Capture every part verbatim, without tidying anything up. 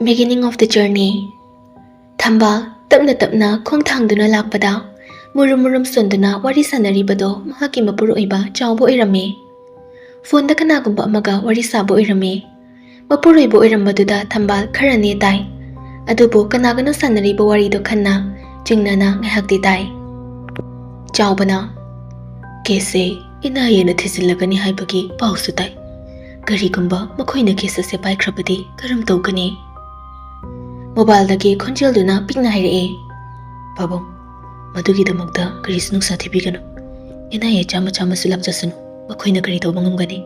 Beginning of the journey. ꯊꯝꯕꯥꯜ ꯇꯞꯅ ꯇꯞꯅ ꯈꯣꯡ ꯊꯥꯡꯗꯨꯅ ꯂꯥꯛꯄꯗ, ꯃꯨꯔꯨꯝ ꯃꯨꯔꯨꯝ ꯁꯣꯟꯗꯨꯅ ꯋꯥꯔꯤ ꯁꯥꯟꯅꯔꯤꯕꯗꯣ ꯃꯍꯥꯛꯀꯤ ꯃꯄꯨꯔꯣꯏꯕ ꯆꯥꯎꯕ ꯑꯣꯏꯔꯝꯃꯤ꯫ ꯐꯣꯟꯗ ꯀꯅꯥꯒꯨꯝꯕ ꯑꯃꯒ ꯋꯥꯔꯤ ꯁꯥꯕ ꯑꯣꯏꯔꯝꯃꯤ꯫ ꯃꯄꯨꯔꯣꯏꯕ ꯑꯣꯏꯔꯝꯕꯗꯨꯗ ꯊꯝꯕꯥꯜ ꯈꯔ ꯅꯦ ꯇꯥꯏ꯫ ꯑꯗꯨꯕꯨ ꯀꯅꯥꯒꯅꯣ ꯁꯥꯟꯅꯔꯤꯕ ꯋꯥꯔꯤꯗꯣ ꯈꯟꯅ ꯆꯤꯡꯅꯅ ꯉꯥꯏꯍꯥꯛꯇꯤ ꯇꯥꯏ꯫ ꯆꯥꯎꯕꯅ, "ꯀꯦꯁꯁꯦ ꯑꯦꯟ ꯑꯥꯏ ꯑꯦꯅ ꯊꯤꯖꯤꯜꯂꯒꯅꯤ ꯍꯥꯏꯕꯒꯤ ꯄꯥꯎꯁꯨ ꯇꯥꯏ꯫ ꯀꯔꯤꯒꯨꯝꯕ ꯃꯈꯣꯏꯅ ꯀꯦꯁ ꯑꯁꯦ ꯄꯥꯏꯈ꯭ꯔꯕꯗꯤ ꯀꯔꯝ ꯇꯧꯒꯅꯤ?" ꯃꯣꯕꯥꯏꯜꯗꯒꯤ ꯈꯣꯟꯖꯦꯜꯗꯨꯅ ꯄꯤꯛꯅ ꯍꯥꯏꯔꯛꯑꯦ, "ꯄꯥꯕꯨꯡ, ꯃꯗꯨꯒꯤꯗꯃꯛꯇ ꯀꯔꯤꯁꯨ ꯅꯨꯡꯁꯥ ꯊꯤꯕꯤꯒꯅꯨ꯫ ꯑꯦꯟ ꯑꯥꯏ ꯑꯦ ꯆꯥꯝꯃ ꯆꯥꯝꯃꯁꯨ ꯂꯥꯛꯆꯁꯅꯨ, ꯃꯈꯣꯏꯅ ꯀꯔꯤ ꯇꯧꯕ ꯉꯝꯒꯅꯤ?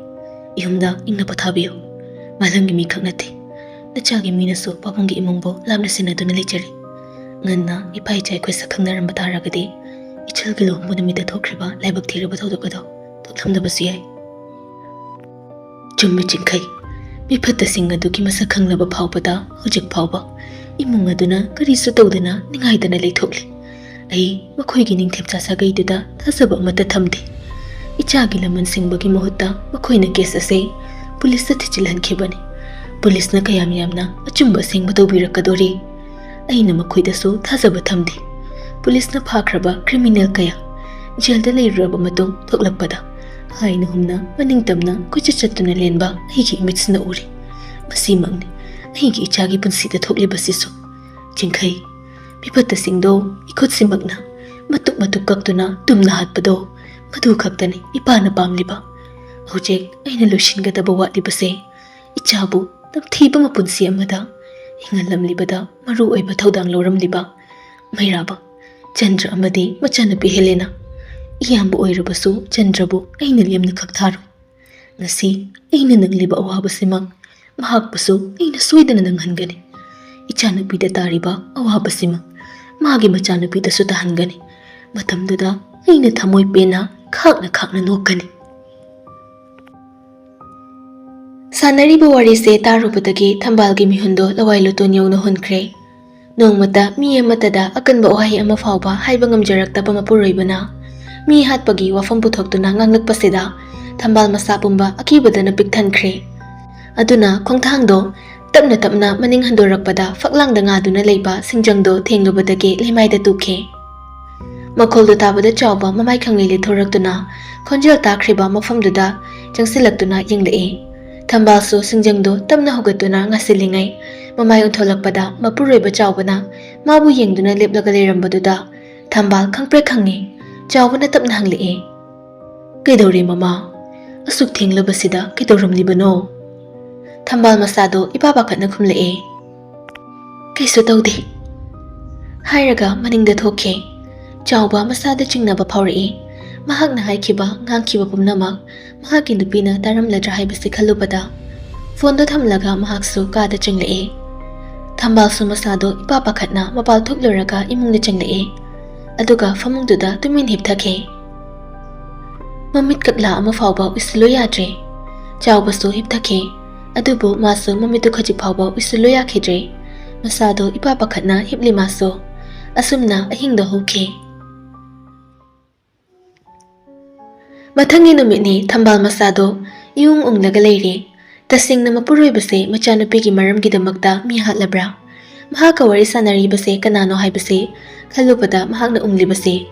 ꯌꯨꯝꯗ ꯏꯪꯅ ꯄꯣꯊꯥꯕꯤꯌꯨ꯫ ꯃꯥꯂꯪꯒꯤ ꯃꯤꯈꯛ ꯅꯠꯇꯦ, ꯅꯆꯥꯒꯤ ꯃꯤꯅꯁꯨ ꯄꯥꯕꯨꯡꯒꯤ ꯏꯃꯨꯡꯕꯨ ꯂꯥꯞꯅ ꯁꯦꯟꯅꯗꯨꯅ ꯂꯩꯖꯔꯤ꯫ ꯉꯟꯅ ꯏꯄꯥ ꯏꯆꯥ ꯑꯩꯈꯣꯏ ꯁꯛ ꯈꯪꯅꯔꯝꯕ ꯇꯥꯔꯒꯗꯤ, ꯏꯆꯜꯒꯤ ꯂꯨꯍꯣꯡꯕ ꯅꯨꯃꯤꯠꯇ ꯊꯣꯛꯈ꯭ꯔꯤꯕ ꯂꯥꯏꯕꯛ ꯊꯤꯔꯕ ꯊꯧꯗꯣꯛ ꯑꯗꯣ ꯊꯣꯛꯂꯝꯗꯕꯁꯨ ꯌꯥꯏ꯫" ꯆꯨꯝꯃꯤ ꯆꯤꯡꯈꯩ, ꯃꯤꯐꯠꯇꯁꯤꯡ ꯑꯗꯨꯒꯤ ꯃꯁꯛ ꯈꯪꯂꯕ ꯐꯥꯎꯕꯗ ꯍꯧꯖꯤꯛ ꯐꯥꯎꯕ ꯏꯃꯨꯡ ꯑꯗꯨꯅ ꯀꯔꯤꯁꯨ ꯇꯧꯗꯅ ꯅꯤꯡꯉꯥꯏꯗꯅ ꯂꯩꯊꯣꯛꯂꯤ꯫ ꯑꯩ ꯃꯈꯣꯏꯒꯤ ꯅꯤꯡꯊꯦꯝꯆꯥ ꯁꯥꯒꯩꯗꯨꯗ ꯊꯥꯖꯕ ꯑꯃꯠꯇ ꯊꯝꯗꯦ꯫ ꯏꯆꯥꯒꯤ ꯂꯃꯟ ꯁꯤꯡꯕꯒꯤ ꯃꯍꯨꯠꯇ ꯃꯈꯣꯏꯅ ꯀꯦꯁ ꯑꯁꯦ ꯄꯨꯂꯤꯁꯇ ꯊꯤꯖꯤꯜꯍꯟꯈꯤꯕꯅꯤ꯫ ꯄꯨꯂꯤꯁꯅ ꯀꯌꯥꯝ ꯌꯥꯝꯅ ꯑꯆꯨꯝꯕ ꯑꯁꯦꯡꯕ ꯇꯧꯕꯤꯔꯛꯀꯗꯣꯔꯤ? ꯑꯩꯅ ꯃꯈꯣꯏꯗꯁꯨ ꯊꯥꯖꯕ ꯊꯝꯗꯦ꯫ ꯄꯨꯂꯤꯁꯅ ꯐꯥꯈ꯭ꯔꯕ ꯀ꯭ꯔꯤꯃꯤꯅꯦꯜ ꯀꯌꯥ ꯖꯦꯜꯗ ꯂꯩꯔꯨꯔꯕ ꯃꯇꯨꯡ ꯊꯣꯛꯂꯛꯄꯗ ꯍꯥꯏꯅ ꯍꯨꯝꯅ ꯃꯅꯤꯡ ꯇꯝꯅ ꯀꯣꯏꯆꯠ ꯆꯠꯇꯨꯅ ꯂꯦꯟꯕ ꯑꯩꯒꯤ ꯏꯃꯤꯠꯁꯤꯅ ꯎꯔꯦ꯫ ꯃꯁꯤꯃꯛꯅꯤ ꯑꯩꯒꯤ ꯏꯆꯥꯒꯤ ꯄꯨꯟꯁꯤꯗ ꯊꯣꯛꯂꯤꯕꯁꯤꯁꯨ꯫ ꯆꯤꯡꯈꯩ, ꯃꯤꯐꯠꯇꯁꯤꯡꯗꯣ ꯏꯈꯨꯠꯁꯤꯃꯛꯅ ꯃꯇꯨꯞ ꯃꯇꯨꯞ ꯀꯛꯇꯨꯅ ꯇꯨꯝꯅ ꯍꯥꯠꯄꯗꯣ, ꯃꯗꯨ ꯈꯛꯇꯅꯤ ꯏꯄꯥꯅ ꯄꯥꯝꯂꯤꯕ꯫ ꯍꯧꯖꯤꯛ ꯑꯩꯅ ꯂꯣꯏꯁꯤꯟꯒꯗꯕ ꯋꯥꯠꯂꯤꯕꯁꯦ, ꯏꯆꯥꯕꯨ ꯇꯝꯊꯤꯕ ꯃꯄꯨꯟꯁꯤ ꯑꯃꯗ ꯍꯤꯡꯍꯜꯂꯝꯂꯤꯕꯗ ꯃꯔꯨ ꯑꯣꯏꯕ ꯊꯧꯗꯥꯡ ꯂꯧꯔꯝꯂꯤꯕ ꯃꯩꯔꯥꯕ ꯆꯟꯗ꯭ꯔ ꯑꯃꯗꯤ ꯃꯆꯥꯅꯨꯄꯤ ꯍꯦꯂꯦꯅꯥ꯫ ꯏꯌꯥꯝꯕ ꯑꯣꯏꯔꯕꯁꯨ ꯆꯟꯗ꯭ꯔꯕꯨ ꯑꯩꯅ ꯂꯦꯝꯅ ꯈꯛ ꯊꯥꯔꯣꯏ꯫ ꯉꯁꯤ ꯑꯩꯅ ꯅꯪꯂꯤꯕ ꯑꯋꯥꯕꯁꯤꯃꯛ ꯃꯍꯥꯛꯄꯨꯁꯨ ꯑꯩꯅ ꯁꯣꯏꯗꯅ ꯅꯪꯍꯟꯒꯅꯤ꯫ ꯏꯆꯥꯅꯨꯄꯤꯗ ꯇꯥꯔꯤꯕ ꯑꯋꯥꯕꯁꯤꯃꯛ ꯃꯥꯒꯤ ꯃꯆꯥꯅꯨꯄꯤꯗꯁꯨ ꯇꯥꯍꯟꯒꯅꯤ꯫ ꯃꯇꯝꯗꯨꯗ ꯑꯩꯅ ꯊꯃꯣꯏ ꯄꯦꯟꯅ ꯈꯥꯛꯅ ꯈꯥꯛꯅ ꯅꯣꯛꯀꯅꯤ꯫ ꯁꯥꯟꯅꯔꯤꯕ ꯋꯥꯔꯤꯁꯦ ꯇꯥꯔꯨꯕꯗꯒꯤ ꯊꯝꯕꯥꯜꯒꯤ ꯃꯤꯍꯨꯟꯗꯣ ꯂꯋꯥꯏ ꯂꯨꯇꯣꯟ ꯌꯧꯅ ꯍꯨꯟꯈ꯭ꯔꯦ꯫ ꯅꯣꯡꯃꯇ ꯃꯤ ꯑꯃꯠꯇꯗ ꯑꯀꯟꯕ ꯋꯥꯍꯩ ꯑꯃ ꯐꯥꯎꯕ ꯍꯥꯏꯕ ꯉꯝꯖꯔꯛꯇꯕ ꯃꯄꯨꯔꯣꯏꯕꯅ ꯃꯤ ꯍꯥꯠꯄꯒꯤ ꯋꯥꯐꯝ ꯄꯨꯊꯣꯛꯇꯨꯅ ꯉꯥꯡꯂꯛꯄꯁꯤꯗ ꯊꯝꯕꯥꯜ ꯃꯁꯥ ꯄꯨꯝꯕ ꯑꯀꯤꯕꯗꯅ ꯄꯤꯛ ꯊꯟꯈ꯭ꯔꯦ꯫ ꯑꯗꯨꯅ ꯈꯣꯡꯊꯥꯡꯗꯣ ꯇꯞꯅ ꯇꯞꯅ ꯃꯅꯤꯡ ꯍꯟꯗꯣꯔꯛꯄꯗ ꯐꯛꯂꯥꯡꯗ ꯉꯥꯗꯨꯅ ꯂꯩꯕ ꯁꯤꯡꯖꯪꯗꯣ ꯊꯦꯡꯂꯨꯕꯗꯒꯤ ꯂꯩꯃꯥꯏꯗ ꯇꯨꯈꯤ꯫ ꯃꯈꯣꯜꯗꯨ ꯇꯥꯕꯗ ꯆꯥꯎꯕ ꯃꯃꯥꯏ ꯈꯪꯂꯤ ꯂꯩꯊꯣꯔꯛꯇꯨꯅ ꯈꯣꯟꯖꯦꯜ ꯇꯥꯈ꯭ꯔꯤꯕ ꯃꯐꯝꯗꯨꯗ ꯆꯪꯁꯤꯜꯂꯛꯇꯨꯅ ꯌꯦꯡꯂꯛꯏ꯫ ꯊꯝꯕꯥꯜꯁꯨ ꯁꯤꯡꯖꯪꯗꯣ ꯇꯞꯅ ꯍꯧꯒꯠꯇꯨꯅ ꯉꯥꯁꯤꯜꯂꯤꯉꯩ ꯃꯃꯥꯏ ꯑꯣꯟꯊꯣꯂꯛꯄꯗ ꯃꯄꯨꯔꯣꯏꯕ ꯆꯥꯎꯕꯅ ꯃꯥꯕꯨ ꯌꯦꯡꯗꯨꯅ ꯂꯦꯞꯂꯒ ꯂꯩꯔꯝꯕꯗꯨꯗ ꯊꯝꯕꯥꯜ ꯈꯪꯄ꯭ꯔꯦꯛ ꯈꯪꯉꯤ꯫ ꯆꯥꯎꯕꯅ ꯇꯞꯅ ꯍꯪꯂꯛꯏ, "ꯀꯩꯗꯧꯔꯦ ꯃꯃꯥ? ꯑꯁꯨꯛ ꯊꯦꯡꯂꯕꯁꯤꯗ ꯀꯩꯗꯧꯔꯝꯂꯤꯕꯅꯣ?" ꯊꯝꯕꯥꯜ ꯃꯁꯥꯗꯣ ꯏꯄꯥ ꯄꯥꯈꯠꯅ ꯈꯨꯝꯂꯛꯏ, "ꯀꯩꯁꯨ ꯇꯧꯗꯦ" ꯍꯥꯏꯔꯒ ꯃꯅꯤꯡꯗ ꯊꯣꯛꯈꯤ꯫ ꯆꯥꯎꯕ ꯃꯁꯥꯗ ꯆꯤꯡꯅꯕ ꯐꯥꯎꯔꯛꯏ꯫ ꯃꯍꯥꯛꯅ ꯍꯥꯏꯈꯤꯕ ꯉꯥꯡꯈꯤꯕ ꯄꯨꯝꯅꯃꯛ ꯃꯍꯥꯛꯀꯤ ꯅꯨꯄꯤꯅ ꯇꯥꯔꯝꯂꯗ꯭ꯔꯥ ꯍꯥꯏꯕꯁꯤ ꯈꯜꯂꯨꯕꯗ ꯐꯣꯟꯗꯣ ꯊꯝꯂꯒ ꯃꯍꯥꯛꯁꯨ ꯀꯥꯗ ꯆꯪꯂꯛꯏ꯫ ꯊꯝꯕꯥꯜꯁꯨ ꯃꯁꯥꯗꯣ ꯏꯄꯥ ꯄꯥꯈꯠꯅ ꯃꯄꯥꯜ ꯊꯣꯛꯂꯨꯔꯒ ꯏꯃꯨꯡꯗ ꯆꯪꯂꯛꯏ꯫ ꯑꯗꯨꯒ ꯐꯃꯨꯡꯗꯨꯗ ꯇꯨꯃꯤꯟ ꯍꯤꯞꯊꯈꯤ꯫ ꯃꯃꯤꯠ ꯀꯛꯂꯥ ꯑꯃ ꯐꯥꯎꯕ ꯎꯏꯁꯤꯜꯂꯨ ꯌꯥꯗ꯭ꯔꯦ꯫ ꯆꯥꯎꯕꯁꯨ ꯍꯤꯞꯊꯈꯤ꯫ ꯑꯗꯨꯕꯨ ꯃꯥꯁꯨ ꯃꯃꯤꯠꯇꯨ ꯈꯖꯤꯛ ꯐꯥꯎꯕ ꯎꯏꯁꯤꯜꯂꯨ ꯌꯥꯈꯤꯗ꯭ꯔꯦ꯫ ꯃꯁꯥꯗꯣ ꯏꯄꯥ ꯄꯥꯈꯠꯅ ꯍꯤꯞꯂꯤ ꯃꯥꯁꯨ꯫ ꯑꯁꯨꯝꯅ ꯑꯍꯤꯡꯗꯣ ꯍꯧꯈꯤ꯫ ꯃꯊꯪꯒꯤ ꯅꯨꯃꯤꯠꯅꯤ ꯊꯝꯕꯥꯜ ꯃꯁꯥꯗꯣ ꯏꯎꯪ ꯎꯪꯂꯒ ꯂꯩꯔꯦ꯫ ꯇꯁꯦꯡꯅ ꯃꯄꯨꯔꯣꯏꯕꯁꯦ ꯃꯆꯥꯅꯨꯄꯤꯒꯤ ꯃꯔꯝꯒꯤꯗꯃꯛꯇ ꯃꯤ ꯍꯥꯠꯂꯕ꯭ꯔꯥ? ꯃꯍꯥꯛꯀ ꯋꯥꯔꯤ ꯁꯥꯟꯅꯔꯤꯕꯁꯦ ꯀꯅꯥꯅꯣ ꯍꯥꯏꯕꯁꯦ ꯈꯜꯂꯨꯕꯗ ꯃꯍꯥꯛꯅ ꯎꯪꯂꯤꯕꯁꯦ꯫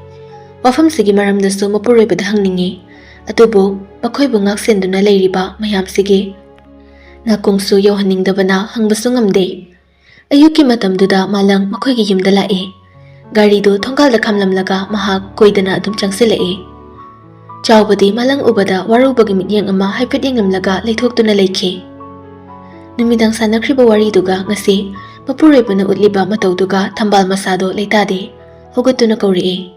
ꯋꯥꯐꯝꯁꯤꯒꯤ ꯃꯔꯝꯗꯁꯨ ꯃꯄꯨꯔꯣꯏꯕꯗ ꯍꯪꯅꯤꯡꯉꯤ꯫ ꯑꯗꯨꯕꯨ ꯃꯈꯣꯏꯕꯨ ꯉꯥꯛꯁꯦꯟꯗꯨꯅ ꯂꯩꯔꯤꯕ ꯃꯌꯥꯝꯁꯤꯒꯤ ꯅꯥꯀꯣꯡꯁꯨ ꯌꯧꯍꯟꯅꯤꯡꯗꯕꯅ ꯍꯪꯕꯁꯨ ꯉꯝꯗꯦ꯫ ꯑꯌꯨꯛꯀꯤ ꯃꯇꯝꯗꯨꯗ ꯃꯥꯂꯪ ꯃꯈꯣꯏꯒꯤ ꯌꯨꯝꯗ ꯂꯥꯛꯏ꯫ ꯒꯥꯔꯤꯗꯨ ꯊꯣꯡꯒꯥꯜꯗ ꯈꯥꯝꯂꯝꯂꯒ ꯃꯍꯥꯛ ꯀꯣꯏꯗꯅ ꯑꯗꯨꯝ ꯆꯪꯁꯤꯜꯂꯛꯏ꯫ ꯆꯥꯎꯕꯗꯤ ꯃꯥꯂꯪ ꯎꯕꯗ ꯋꯥꯔꯧꯕꯒꯤ ꯃꯤꯠꯌꯦꯡ ꯑꯃ ꯍꯥꯏꯐꯦꯠ ꯌꯦꯡꯂꯝꯂꯒ ꯂꯩꯊꯣꯛꯇꯨꯅ ꯂꯩꯈꯤ꯫ ꯅꯨꯃꯤꯗꯥꯡ ꯁꯥꯟꯅꯈ꯭ꯔꯤꯕ ꯋꯥꯔꯤꯗꯨꯒ ꯉꯁꯤ ꯃꯄꯨꯔꯣꯏꯕꯅ ꯎꯠꯂꯤꯕ ꯃꯇꯧꯗꯨꯒ ꯊꯝꯕꯥꯜ ꯃꯁꯥꯗꯣ ꯂꯩꯇꯥꯗꯦ꯫ ꯍꯧꯒꯠꯇꯨꯅ ꯀꯧꯔꯛꯏ,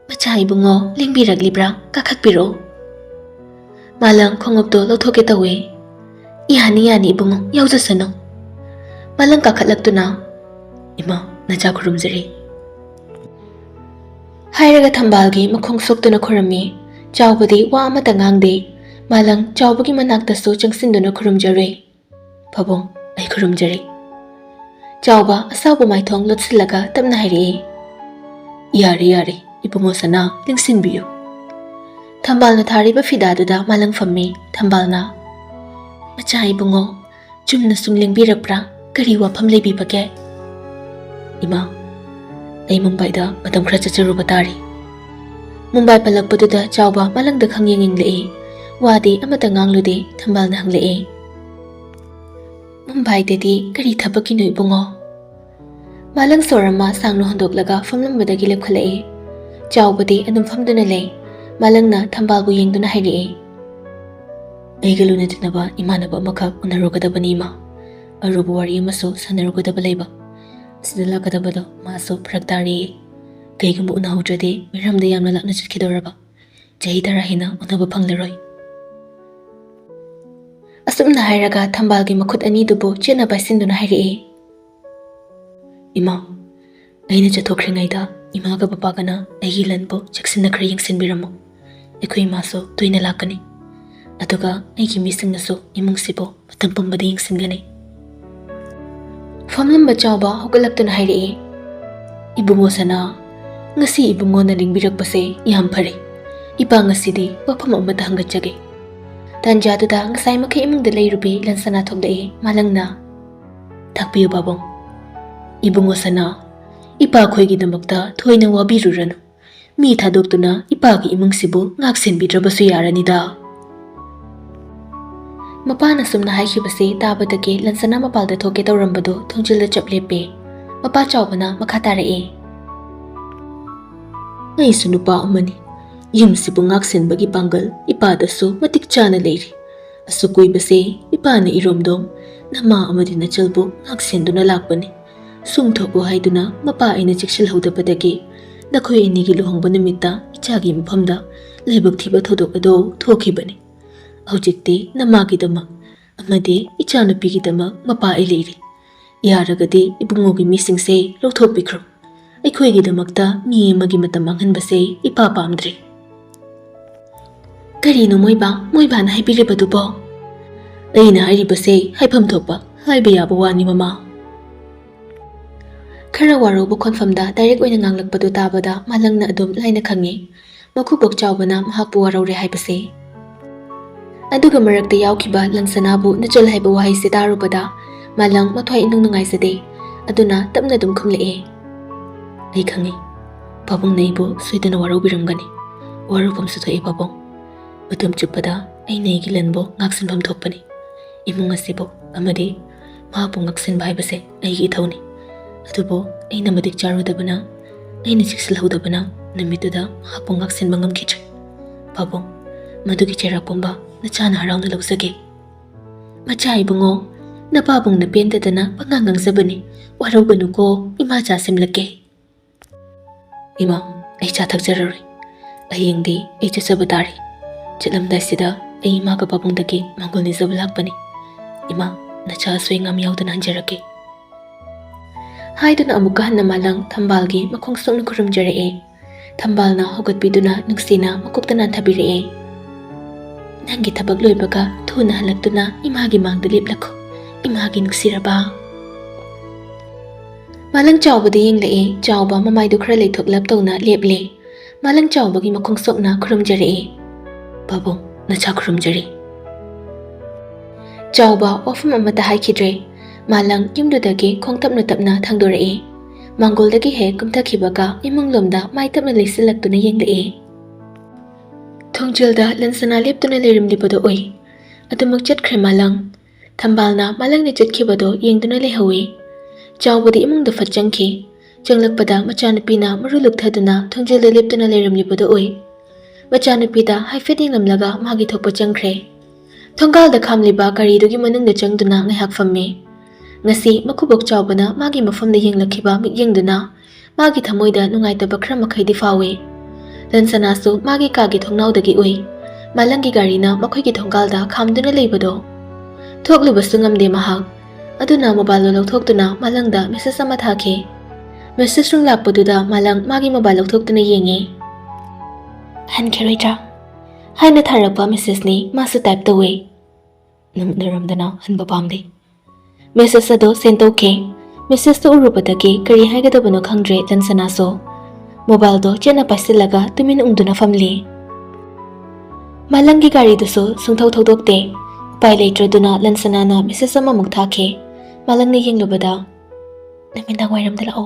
"ꯃꯆꯥ ꯏꯕꯨꯡꯉꯣ, ꯂꯦꯡꯕꯤꯔꯛꯂꯤꯕ꯭ꯔꯥ? ꯀꯥꯈꯠꯄꯤꯔꯛꯑꯣ꯫" ꯃꯥꯂꯪ ꯈꯣꯡꯎꯞꯇꯣ ꯂꯧꯊꯣꯛꯀꯦ ꯇꯧꯏ꯫ "ꯌꯥꯅꯤ, ꯌꯥꯅꯤ ꯏꯕꯨꯡꯉꯣ, ꯌꯥꯎꯖꯁꯅꯨ꯫" ꯃꯥꯂꯪ ꯀꯥꯈꯠꯂꯛꯇꯨꯅ, "ꯏꯃꯥ, ꯅꯆꯥ ꯈꯨꯔꯨꯝꯖꯔꯤ" ꯍꯥꯏꯔꯒ ꯊꯝꯕꯥꯜꯒꯤ ꯃꯈꯣꯡ ꯁꯣꯛꯇꯨꯅ ꯈꯨꯔꯨꯝꯃꯤ꯫ ꯆꯥꯎꯕꯗꯤ ꯋꯥ ꯑꯃꯠꯇ ꯉꯥꯡꯗꯦ꯫ ꯃꯥꯂꯪ ꯆꯥꯎꯕꯒꯤ ꯃꯅꯥꯛꯇꯁꯨ ꯆꯪꯁꯤꯟꯗꯨꯅ ꯈꯨꯔꯨꯝꯖꯔꯨꯏ꯫ "ꯄꯥꯕꯨꯡ, ꯑꯩ ꯈꯨꯔꯨꯝꯖꯔꯤ꯫" ꯆꯥꯎꯕ ꯑꯁꯥꯎꯕ ꯃꯥꯏꯊꯣꯡ ꯂꯣꯠꯁꯤꯜꯂꯒ ꯇꯞꯅ ꯍꯥꯏꯔꯛꯏ, "ꯌꯥꯔꯦ, ꯌꯥꯔꯦ, ꯏꯕꯨꯡꯉꯣ ꯁꯅꯥ, ꯂꯦꯡꯁꯤꯟꯕꯤꯌꯨ꯫" ꯊꯝꯕꯥꯜꯅ ꯊꯥꯔꯤꯕ ꯐꯤꯗꯥꯗꯨꯗ ꯃꯥꯂꯪ ꯐꯝꯃꯤ꯫ ꯊꯝꯕꯥꯜꯅ, "ꯃꯆꯥ ꯏꯕꯨꯡꯉꯣ, ꯆꯨꯝꯅ ꯁꯨꯝ ꯂꯦꯡꯕꯤꯔꯛꯄ꯭ꯔꯥ? ꯀꯔꯤ ꯋꯥꯐꯝ ꯂꯩꯕꯤꯕꯒꯦ? ꯏꯃꯥ, ꯑꯩ ꯃꯨꯝꯕꯥꯏꯗ ꯃꯇꯝ ꯈꯔ ꯆꯠꯆꯔꯨꯕ ꯇꯥꯔꯤ꯫ ꯃꯨꯝꯕꯥꯏ ꯄꯜꯂꯛꯄꯗꯨꯗ ꯆꯥꯎꯕ ꯃꯥꯂꯪꯗ ꯈꯪꯌꯦꯡ ꯌꯦꯡꯂꯛꯏ꯫ ꯋꯥꯗꯤ ꯑꯃꯠꯇ ꯉꯥꯡꯂꯨꯗꯦ꯫ ꯊꯝꯕꯥꯜꯅ ꯍꯪꯂꯛꯏ, "ꯃꯨꯝꯕꯥꯏꯗꯗꯤ ꯀꯔꯤ ꯊꯕꯛꯀꯤꯅꯣ ꯏꯕꯨꯡꯉꯣ?" ꯃꯥꯂꯪ ꯁꯣꯔ ꯑꯃ ꯁꯥꯡꯅ ꯍꯣꯟꯗꯣꯛꯂꯒ ꯐꯝꯂꯝꯕꯗꯒꯤ ꯂꯦꯞꯈꯠꯂꯛꯏ꯫ ꯆꯥꯎꯕꯗꯤ ꯑꯗꯨꯝ ꯐꯝꯗꯨꯅ ꯂꯩ꯫ ꯃꯥꯂꯪꯅ ꯊꯝꯕꯥꯜꯕꯨ ꯌꯦꯡꯗꯨꯅ ꯍꯥꯏꯔꯛꯏ, "ꯑꯩꯒ ꯂꯨꯅ ꯇꯤꯟꯅꯕ ꯏꯃꯥꯟꯅꯕ ꯑꯃꯈꯛ ꯎꯅꯔꯨꯒꯗꯕꯅꯤ ꯏꯃꯥ꯫ ꯑꯔꯨꯕ ꯋꯥꯔꯤ ꯑꯃꯁꯨ ꯁꯥꯟꯅꯔꯨꯒꯗꯕ ꯂꯩꯕ꯫ ꯁꯤꯗ ꯂꯥꯛꯀꯗꯕꯗꯣ ꯃꯥꯁꯨ ꯐꯔꯛ ꯇꯥꯔꯦꯌꯦ꯫ ꯀꯩꯒꯨꯝꯕ ꯎꯅꯍꯧꯗ꯭ꯔꯗꯤ ꯃꯤꯔꯝꯗ ꯌꯥꯝꯅ ꯂꯥꯞꯅ ꯆꯠꯈꯤꯗꯧꯔꯕ꯫ ꯆꯍꯤ ꯇꯔꯥ ꯍꯦꯟꯅ ꯎꯅꯕ ꯐꯪꯂꯔꯣꯏ꯫" ꯑꯁꯨꯝꯅ ꯍꯥꯏꯔꯒ ꯊꯝꯕꯥꯜꯒꯤ ꯃꯈꯨꯠ ꯑꯅꯤꯗꯨꯕꯨ ꯆꯦꯠꯅ ꯄꯥꯏꯁꯤꯟꯗꯨꯅ ꯍꯥꯏꯔꯛꯏ, "ꯏꯃꯥ, ꯑꯩꯅ ꯆꯠꯊꯣꯛꯈ꯭ꯔꯤꯉꯩꯗ ꯏꯃꯥꯒ ꯕꯕꯥꯒꯅ ꯑꯩꯒꯤ ꯂꯟꯕꯨ ꯆꯦꯛꯁꯤꯟꯅ ꯈꯔ ꯌꯦꯡꯁꯤꯟꯕꯤꯔꯝꯃꯨ꯫ ꯑꯩꯈꯣꯏ ꯏꯃꯥꯁꯨ ꯇꯣꯏꯅ ꯂꯥꯛꯀꯅꯤ꯫ ꯑꯗꯨꯒ ꯑꯩꯒꯤ ꯃꯤꯁꯤꯡꯅꯁꯨ ꯏꯃꯨꯡꯁꯤꯕꯨ ꯃꯇꯝ ꯄꯨꯝꯕꯗ ꯌꯦꯡꯁꯤꯟꯒꯅꯤ꯫" ꯐꯝꯂꯝꯕ ꯆꯥꯎꯕ ꯍꯧꯒꯠꯂꯛꯇꯨꯅ ꯍꯥꯏꯔꯛꯏ, "ꯏꯕꯨꯡꯉꯣ ꯁꯅꯥ, ꯉꯁꯤ ꯏꯕꯨꯡꯉꯣꯅ ꯂꯦꯡꯕꯤꯔꯛꯄꯁꯦ ꯌꯥꯝ ꯐꯔꯦ꯫ ꯏꯄꯥ ꯉꯁꯤꯗꯤ ꯋꯥꯐꯝ ꯑꯃꯇ ꯍꯪꯒꯠꯆꯒꯦ꯫" ꯇꯥꯟꯖꯥꯗꯨꯗ ꯉꯁꯥꯏꯃꯛꯀꯤ ꯏꯃꯨꯡꯗ ꯂꯩꯔꯨꯕꯤ ꯂꯟꯁꯅꯥ ꯊꯣꯛꯂꯛꯏ꯫ ꯃꯥꯂꯪꯅ, "ꯇꯥꯛꯄꯤꯌꯨ ꯄꯥꯕꯨꯡ꯫" "ꯏꯕꯨꯡꯉꯣ ꯁꯅꯥ, ꯏꯄꯥ ꯑꯩꯈꯣꯏꯒꯤꯗꯃꯛꯇ ꯊꯣꯏꯅ ꯋꯥꯕꯤꯔꯨꯔꯅꯨ꯫ ꯃꯤ ꯊꯥꯗꯣꯛꯇꯨꯅ ꯏꯄꯥꯒꯤ ꯏꯃꯨꯡꯁꯤꯕꯨ ꯉꯥꯛ ꯁꯦꯟꯕꯤꯗ꯭ꯔꯕꯁꯨ ꯌꯥꯔꯅꯤꯗ꯫" ꯃꯄꯥꯅ ꯁꯨꯝꯅ ꯍꯥꯏꯈꯤꯕꯁꯦ ꯇꯥꯕꯗꯒꯤ ꯂꯟꯁꯅꯥ ꯃꯄꯥꯜꯗ ꯊꯣꯛꯀꯦ ꯇꯧꯔꯝꯕꯗꯨ ꯊꯣꯡꯖꯤꯜꯗ ꯆꯞ ꯂꯦꯞꯄꯦ꯫ ꯃꯄꯥ ꯆꯥꯎꯕꯅ ꯃꯈꯥ ꯇꯥꯔꯛꯑꯦ, "ꯑꯩꯁꯨ ꯅꯨꯄꯥ ꯑꯃꯅꯤ꯫ ꯌꯨꯝꯁꯤꯕꯨ ꯉꯥꯛ ꯁꯦꯟꯕꯒꯤ ꯄꯥꯡꯒꯜ ꯏꯄꯥꯗꯁꯨ ꯃꯇꯤꯛ ꯆꯥꯅ ꯂꯩꯔꯤ꯫ ꯑꯁꯨꯛ ꯀꯨꯏꯕꯁꯦ ꯏꯄꯥꯅ ꯏꯔꯣꯝꯗꯣꯝ, ꯅꯃꯥ ꯑꯃꯗꯤ ꯅꯆꯜꯕꯨ ꯉꯥꯛ ꯁꯦꯟꯗꯨꯅ ꯂꯥꯛꯄꯅꯤ꯫ ꯁꯨꯝ ꯊꯣꯛꯎ ꯍꯥꯏꯗꯨꯅ ꯃꯄꯥ ꯑꯩꯅ ꯆꯦꯛꯁꯤꯜꯍꯧꯗꯕꯗꯒꯤ ꯅꯈꯣꯏ ꯑꯅꯤꯒꯤ ꯂꯨꯍꯣꯡꯕ ꯅꯨꯃꯤꯠꯇ ꯏꯆꯥꯒꯤ ꯃꯐꯝꯗ ꯂꯥꯏꯕꯛ ꯊꯤꯕ ꯊꯧꯗꯣꯛ ꯑꯗꯨ ꯊꯣꯛꯈꯤꯕꯅꯤ꯫ ꯍꯧꯖꯤꯛꯇꯤ ꯅꯃꯥꯒꯤꯗꯃꯛ ꯑꯃꯗꯤ ꯏꯆꯥꯅꯨꯄꯤꯒꯤꯗꯃꯛ ꯃꯄꯥ ꯑꯩ ꯂꯩꯔꯤ꯫ ꯌꯥꯔꯒꯗꯤ ꯏꯕꯨꯡꯉꯣꯒꯤ ꯃꯤꯁꯤꯡꯁꯦ ꯂꯧꯊꯣꯛꯄꯤꯈ꯭ꯔꯣ꯫ ꯑꯩꯈꯣꯏꯒꯤꯗꯃꯛꯇ ꯃꯤ ꯑꯃꯒꯤ ꯃꯇꯝ ꯃꯥꯡꯍꯟꯕꯁꯦ ꯏꯄꯥ ꯄꯥꯝꯗ꯭ꯔꯦ꯫" "ꯀꯔꯤꯅꯣ ꯃꯣꯏꯕꯥ, ꯃꯣꯏꯕꯥꯅ ꯍꯥꯏꯕꯤꯔꯤꯕꯗꯨꯕꯣ?" "ꯑꯩꯅ ꯍꯥꯏꯔꯤꯕꯁꯦ ꯍꯥꯏꯐꯝ ꯊꯣꯛꯄ ꯍꯥꯏꯕ ꯌꯥꯕ ꯋꯥꯅꯤ ꯃꯃꯥ꯫" ꯈꯔ ꯋꯥꯔꯧꯕ ꯈꯣꯟꯐꯝꯗ direct ꯑꯣꯏꯅ ꯉꯥꯡꯂꯛꯄꯗꯨ ꯇꯥꯕꯗ ꯃꯥꯂꯪꯅ ꯑꯗꯨꯝ ꯂꯥꯏꯅ ꯈꯪꯉꯤ꯫ ꯃꯀꯨꯕꯣꯛ ꯆꯥꯎꯕꯅ ꯃꯍꯥꯛꯄꯨ ꯋꯥꯔꯧꯔꯦ ꯍꯥꯏꯕꯁꯦ꯫ ꯑꯗꯨꯒ ꯃꯔꯛꯇ ꯌꯥꯎꯈꯤꯕ ꯂꯟꯁꯅꯥꯕꯨ ꯅꯆꯜ ꯍꯥꯏꯕ ꯋꯥꯍꯩꯁꯦ ꯇꯥꯔꯨꯕꯗ ꯃꯥꯂꯪ ꯃꯊ꯭ꯋꯥꯏ ꯏꯅꯨꯡ ꯅꯨꯡꯉꯥꯏꯖꯗꯦ꯫ ꯑꯗꯨꯅ ꯇꯞꯅ ꯑꯗꯨꯝ ꯈꯨꯝꯂꯛꯑꯦ, "ꯑꯩ ꯈꯪꯉꯤ, ꯄꯥꯕꯨꯡꯅ ꯑꯩꯕꯨ ꯁꯣꯏꯗꯅ ꯋꯥꯔꯧꯕꯤꯔꯝꯒꯅꯤ꯫ ꯋꯥꯔꯧꯐꯝꯁꯨ ꯊꯣꯛꯏ ꯄꯥꯕꯨꯡ꯫ ꯃꯇꯝ ꯆꯨꯞꯄꯗ ꯑꯩꯅ ꯑꯩꯒꯤ ꯂꯟꯕꯨ ꯉꯥꯛꯁꯦꯟꯐꯝ ꯊꯣꯛꯄꯅꯤ꯫ ꯏꯃꯨꯡ ꯑꯁꯤꯕꯨ ꯑꯃꯗꯤ ꯃꯍꯥꯛꯄꯨ ꯉꯥꯛꯁꯦꯟꯕ ꯍꯥꯏꯕꯁꯦ ꯑꯩꯒꯤ ꯏꯊꯧꯅꯤ꯫ ꯑꯗꯨꯕꯨ ꯑꯩꯅ ꯃꯇꯤꯛ ꯆꯥꯔꯨꯗꯕꯅ, ꯑꯩꯅ ꯆꯦꯛꯁꯤꯜꯍꯧꯗꯕꯅ ꯅꯨꯃꯤꯠꯇꯨꯗ ꯃꯍꯥꯛꯄꯨ ꯉꯥꯛꯁꯦꯟꯕ ꯉꯝꯈꯤꯗ꯭ꯔꯦ꯫ ꯄꯥꯕꯨꯡ, ꯃꯗꯨꯒꯤ ꯆꯩꯔꯥꯛ ꯄꯨꯝꯕ ꯅꯆꯥꯅ ꯍꯔꯥꯎꯅ ꯂꯧꯖꯒꯦ꯫" "ꯃꯆꯥ ꯏꯕꯨꯡꯉꯣ, ꯅꯄꯥꯕꯨꯡꯅ ꯄꯦꯟꯗꯗꯅ ꯄꯉꯥꯡ ꯉꯥꯡꯖꯕꯅꯤ꯫ ꯋꯥꯔꯧꯒꯅꯨꯀꯣ, ꯏꯃꯥ ꯆꯥ ꯁꯦꯝꯂꯛꯀꯦ꯫" "ꯏꯃꯥ, ꯑꯩ ꯆꯥ ꯊꯛꯆꯔꯔꯣꯏ꯫ ꯍꯌꯦꯡꯗꯤ ꯑꯩ ꯆꯠꯆꯕ ꯇꯥꯔꯦ꯫ ꯆꯠꯂꯝꯗꯥꯏꯁꯤꯗ ꯑꯩ ꯏꯃꯥꯒ ꯄꯥꯕꯨꯡꯗꯒꯤ ꯃꯥꯡꯒꯣꯜ ꯅꯤꯖꯕ ꯂꯥꯛꯄꯅꯤ꯫ ꯏꯃꯥ, ꯅꯆꯥ ꯑꯁꯣꯏ ꯑꯉꯥꯝ ꯌꯥꯎꯗꯅ ꯍꯟꯖꯔꯛꯀꯦ꯫" ꯍꯥꯏꯗꯨꯅ ꯑꯃꯨꯛꯀ ꯍꯟꯅ ꯃꯥꯂꯪ ꯊꯝꯕꯥꯜꯒꯤ ꯃꯈꯣꯡ ꯁꯣꯛꯅ ꯈꯨꯔꯨꯝꯖꯔꯛꯑꯦ꯫ ꯊꯝꯕꯥꯜꯅ ꯍꯧꯒꯠꯄꯤꯗꯨꯅ ꯅꯨꯡꯁꯤꯅ ꯃꯀꯣꯛꯇ ꯅꯥꯟꯊꯕꯤꯔꯛꯑꯦ꯫ "ꯅꯪꯒꯤ ꯊꯕꯛ ꯂꯣꯏꯕꯒ ꯊꯨꯅ ꯍꯜꯂꯛꯇꯨꯅ ꯏꯃꯥꯒꯤ ꯃꯥꯡꯗ ꯂꯦꯞꯂꯛꯈꯣ, ꯏꯃꯥꯒꯤ ꯅꯨꯡꯁꯤꯔꯕ꯫" ꯃꯥꯂꯪ ꯆꯥꯎꯕꯗ ꯌꯦꯡꯂꯛꯑꯦ꯫ ꯆꯥꯎꯕ ꯃꯃꯥꯏꯗꯨ ꯈꯔ ꯂꯩꯊꯣꯛꯂꯞ ꯇꯧꯅ ꯂꯦꯞꯂꯦ꯫ ꯃꯥꯂꯪ ꯆꯥꯎꯕꯒꯤ ꯃꯈꯣꯡ ꯁꯣꯛꯅ ꯈꯨꯔꯨꯝꯖꯔꯛꯑꯦ꯫ "ꯄꯥꯕꯨꯡ, ꯅꯆꯥ ꯈꯨꯔꯨꯝꯖꯔꯤ꯫" ꯆꯥꯎꯕ ꯋꯥꯐꯝ ꯑꯃꯠꯇ ꯍꯥꯏꯈꯤꯗ꯭ꯔꯦ꯫ ꯃꯥꯂꯪ ꯌꯨꯝꯗꯨꯗꯒꯤ ꯈꯣꯡ ꯇꯞꯅ ꯇꯞꯅ ꯊꯥꯡꯗꯣꯔꯛꯑꯦ꯫ ꯃꯥꯡꯒꯣꯜꯗꯒꯤ ꯍꯦꯛ ꯀꯨꯝꯊꯈꯤꯕꯒ ꯏꯃꯨꯡꯂꯣꯝꯗ ꯃꯥꯏ ꯇꯞꯅ ꯂꯩꯁꯤꯜꯂꯛꯇꯨꯅ ꯌꯦꯡꯂꯛꯑꯦ꯫ ꯊꯣꯡꯖꯤꯜꯗ ꯂꯟꯁꯅꯥ ꯂꯦꯞꯇꯨꯅ ꯂꯩꯔꯝꯂꯤꯕꯗꯨ ꯎꯏ꯫ ꯑꯗꯨꯃꯛ ꯆꯠꯈ꯭ꯔꯦ ꯃꯥꯂꯪ꯫ ꯊꯝꯕꯥꯜꯅ ꯃꯥꯂꯪꯅ ꯆꯠꯈꯤꯕꯗꯨ ꯌꯦꯡꯗꯨꯅ ꯂꯩꯍꯧꯏ꯫ ꯆꯥꯎꯕꯗꯤ ꯏꯃꯨꯡꯗ ꯐꯠ ꯆꯪꯈꯤ꯫ ꯆꯪꯂꯛꯄꯗ ꯃꯆꯥꯅꯨꯄꯤꯅ ꯃꯔꯨ ꯂꯨꯛꯊꯗꯨꯅ ꯊꯣꯡꯖꯤꯜꯗ ꯂꯦꯞꯇꯨꯅ ꯂꯩꯔꯝꯂꯤꯕꯗꯨ ꯎꯏ꯫ ꯃꯆꯥꯅꯨꯄꯤꯗ ꯍꯥꯏꯐꯦꯠ ꯌꯦꯡꯂꯝꯂꯒ ꯃꯥꯒꯤ ꯊꯣꯛꯄ ꯆꯪꯈ꯭ꯔꯦ꯫ ꯊꯣꯡꯒꯥꯜꯗ ꯈꯥꯝꯂꯤꯕ ꯒꯥꯔꯤꯗꯨꯒꯤ ꯃꯅꯨꯡꯗ ꯆꯪꯗꯨꯅ ꯉꯥꯏꯍꯥꯛ ꯐꯝꯃꯤ꯫ ꯉꯁꯤ ꯃꯀꯨꯕꯣꯛ ꯆꯥꯎꯕꯅ ꯃꯥꯒꯤ ꯃꯐꯝꯗ ꯌꯦꯡꯂꯛꯈꯤꯕ ꯃꯤꯠꯌꯦꯡꯗꯨꯅ ꯃꯥꯒꯤ ꯊꯃꯣꯏꯗ ꯅꯨꯡꯉꯥꯏꯇꯕ ꯈꯔ ꯃꯈꯩꯗꯤ ꯐꯥꯎꯏ꯫ ꯂꯟꯁꯅꯥꯁꯨ ꯃꯥꯒꯤ ꯀꯥꯒꯤ ꯊꯣꯡꯅꯥꯎꯗꯒꯤ ꯎꯏ꯫ ꯃꯥꯂꯪꯒꯤ ꯒꯥꯔꯤꯅ ꯃꯈꯣꯏꯒꯤ ꯊꯣꯡꯒꯥꯜꯗ ꯈꯥꯝꯗꯨꯅ ꯂꯩꯕꯗꯣ꯫ ꯊꯣꯛꯂꯨꯕꯁꯨ ꯉꯝꯗꯦ ꯃꯍꯥꯛ꯫ ꯑꯗꯨꯅ ꯃꯣꯕꯥꯏꯜꯗꯨ ꯂꯧꯊꯣꯛꯇꯨꯅ ꯃꯥꯂꯪꯗ ꯃꯦꯁꯦꯖ ꯑꯃ ꯊꯥꯈꯤ꯫ ꯃꯦꯁꯦꯖ ꯔꯤꯡ ꯂꯥꯛꯄꯗꯨꯗ ꯃꯥꯂꯪ ꯃꯥꯒꯤ ꯃꯣꯕꯥꯏꯜ ꯂꯧꯊꯣꯛꯇꯨꯅ ꯌꯦꯡꯉꯤ꯫ "ꯍꯟꯈꯤꯔꯣꯏꯗ꯭ꯔꯥ?" ꯍꯥꯏꯅ ꯊꯥꯔꯛꯄ ꯃꯦꯁꯦꯖꯅꯤ꯫ ꯃꯥꯁꯨ ꯇꯥꯏꯞ ꯇꯧꯋꯦ꯫ ꯅꯨꯃꯤꯠ ꯂꯩꯔꯝꯗꯅ ꯍꯟꯕ ꯄꯥꯝꯗꯦ꯫ ꯃꯦꯁꯦꯖ ꯑꯗꯣ ꯁꯦꯟ ꯇꯧꯈꯤ꯫ ꯃꯦꯁꯦꯖꯇꯣ ꯎꯔꯨꯕꯗꯒꯤ ꯀꯔꯤ ꯍꯥꯏꯒꯗꯕꯅꯣ ꯈꯪꯗ꯭ꯔꯦ ꯂꯟꯁꯅꯥꯁꯨ꯫ ꯃꯣꯕꯥꯏꯜꯗꯣ ꯆꯦꯠꯅ ꯄꯥꯏꯁꯤꯜꯂꯒ ꯇꯨꯃꯤꯟ ꯎꯪꯗꯨꯅ ꯐꯝꯂꯤ꯫ ꯃꯥꯂꯪꯒꯤ ꯒꯥꯔꯤꯗꯨꯁꯨ ꯁꯨꯡꯊꯧ ꯊꯧꯗꯣꯛꯇꯦ꯫ ꯎꯄꯥꯏ ꯂꯩꯇ꯭ꯔꯗꯨꯅ ꯂꯟꯁꯅꯥꯅ ꯃꯦꯁꯦꯖ ꯑꯃꯃꯨꯛ ꯊꯥꯈꯤ꯫ ꯃꯥꯂꯪꯅ ꯌꯦꯡꯂꯨꯕꯗ, "ꯅꯨꯃꯤꯗꯥꯡ ꯋꯥꯏꯔꯝꯗ ꯂꯥꯛꯑꯣ"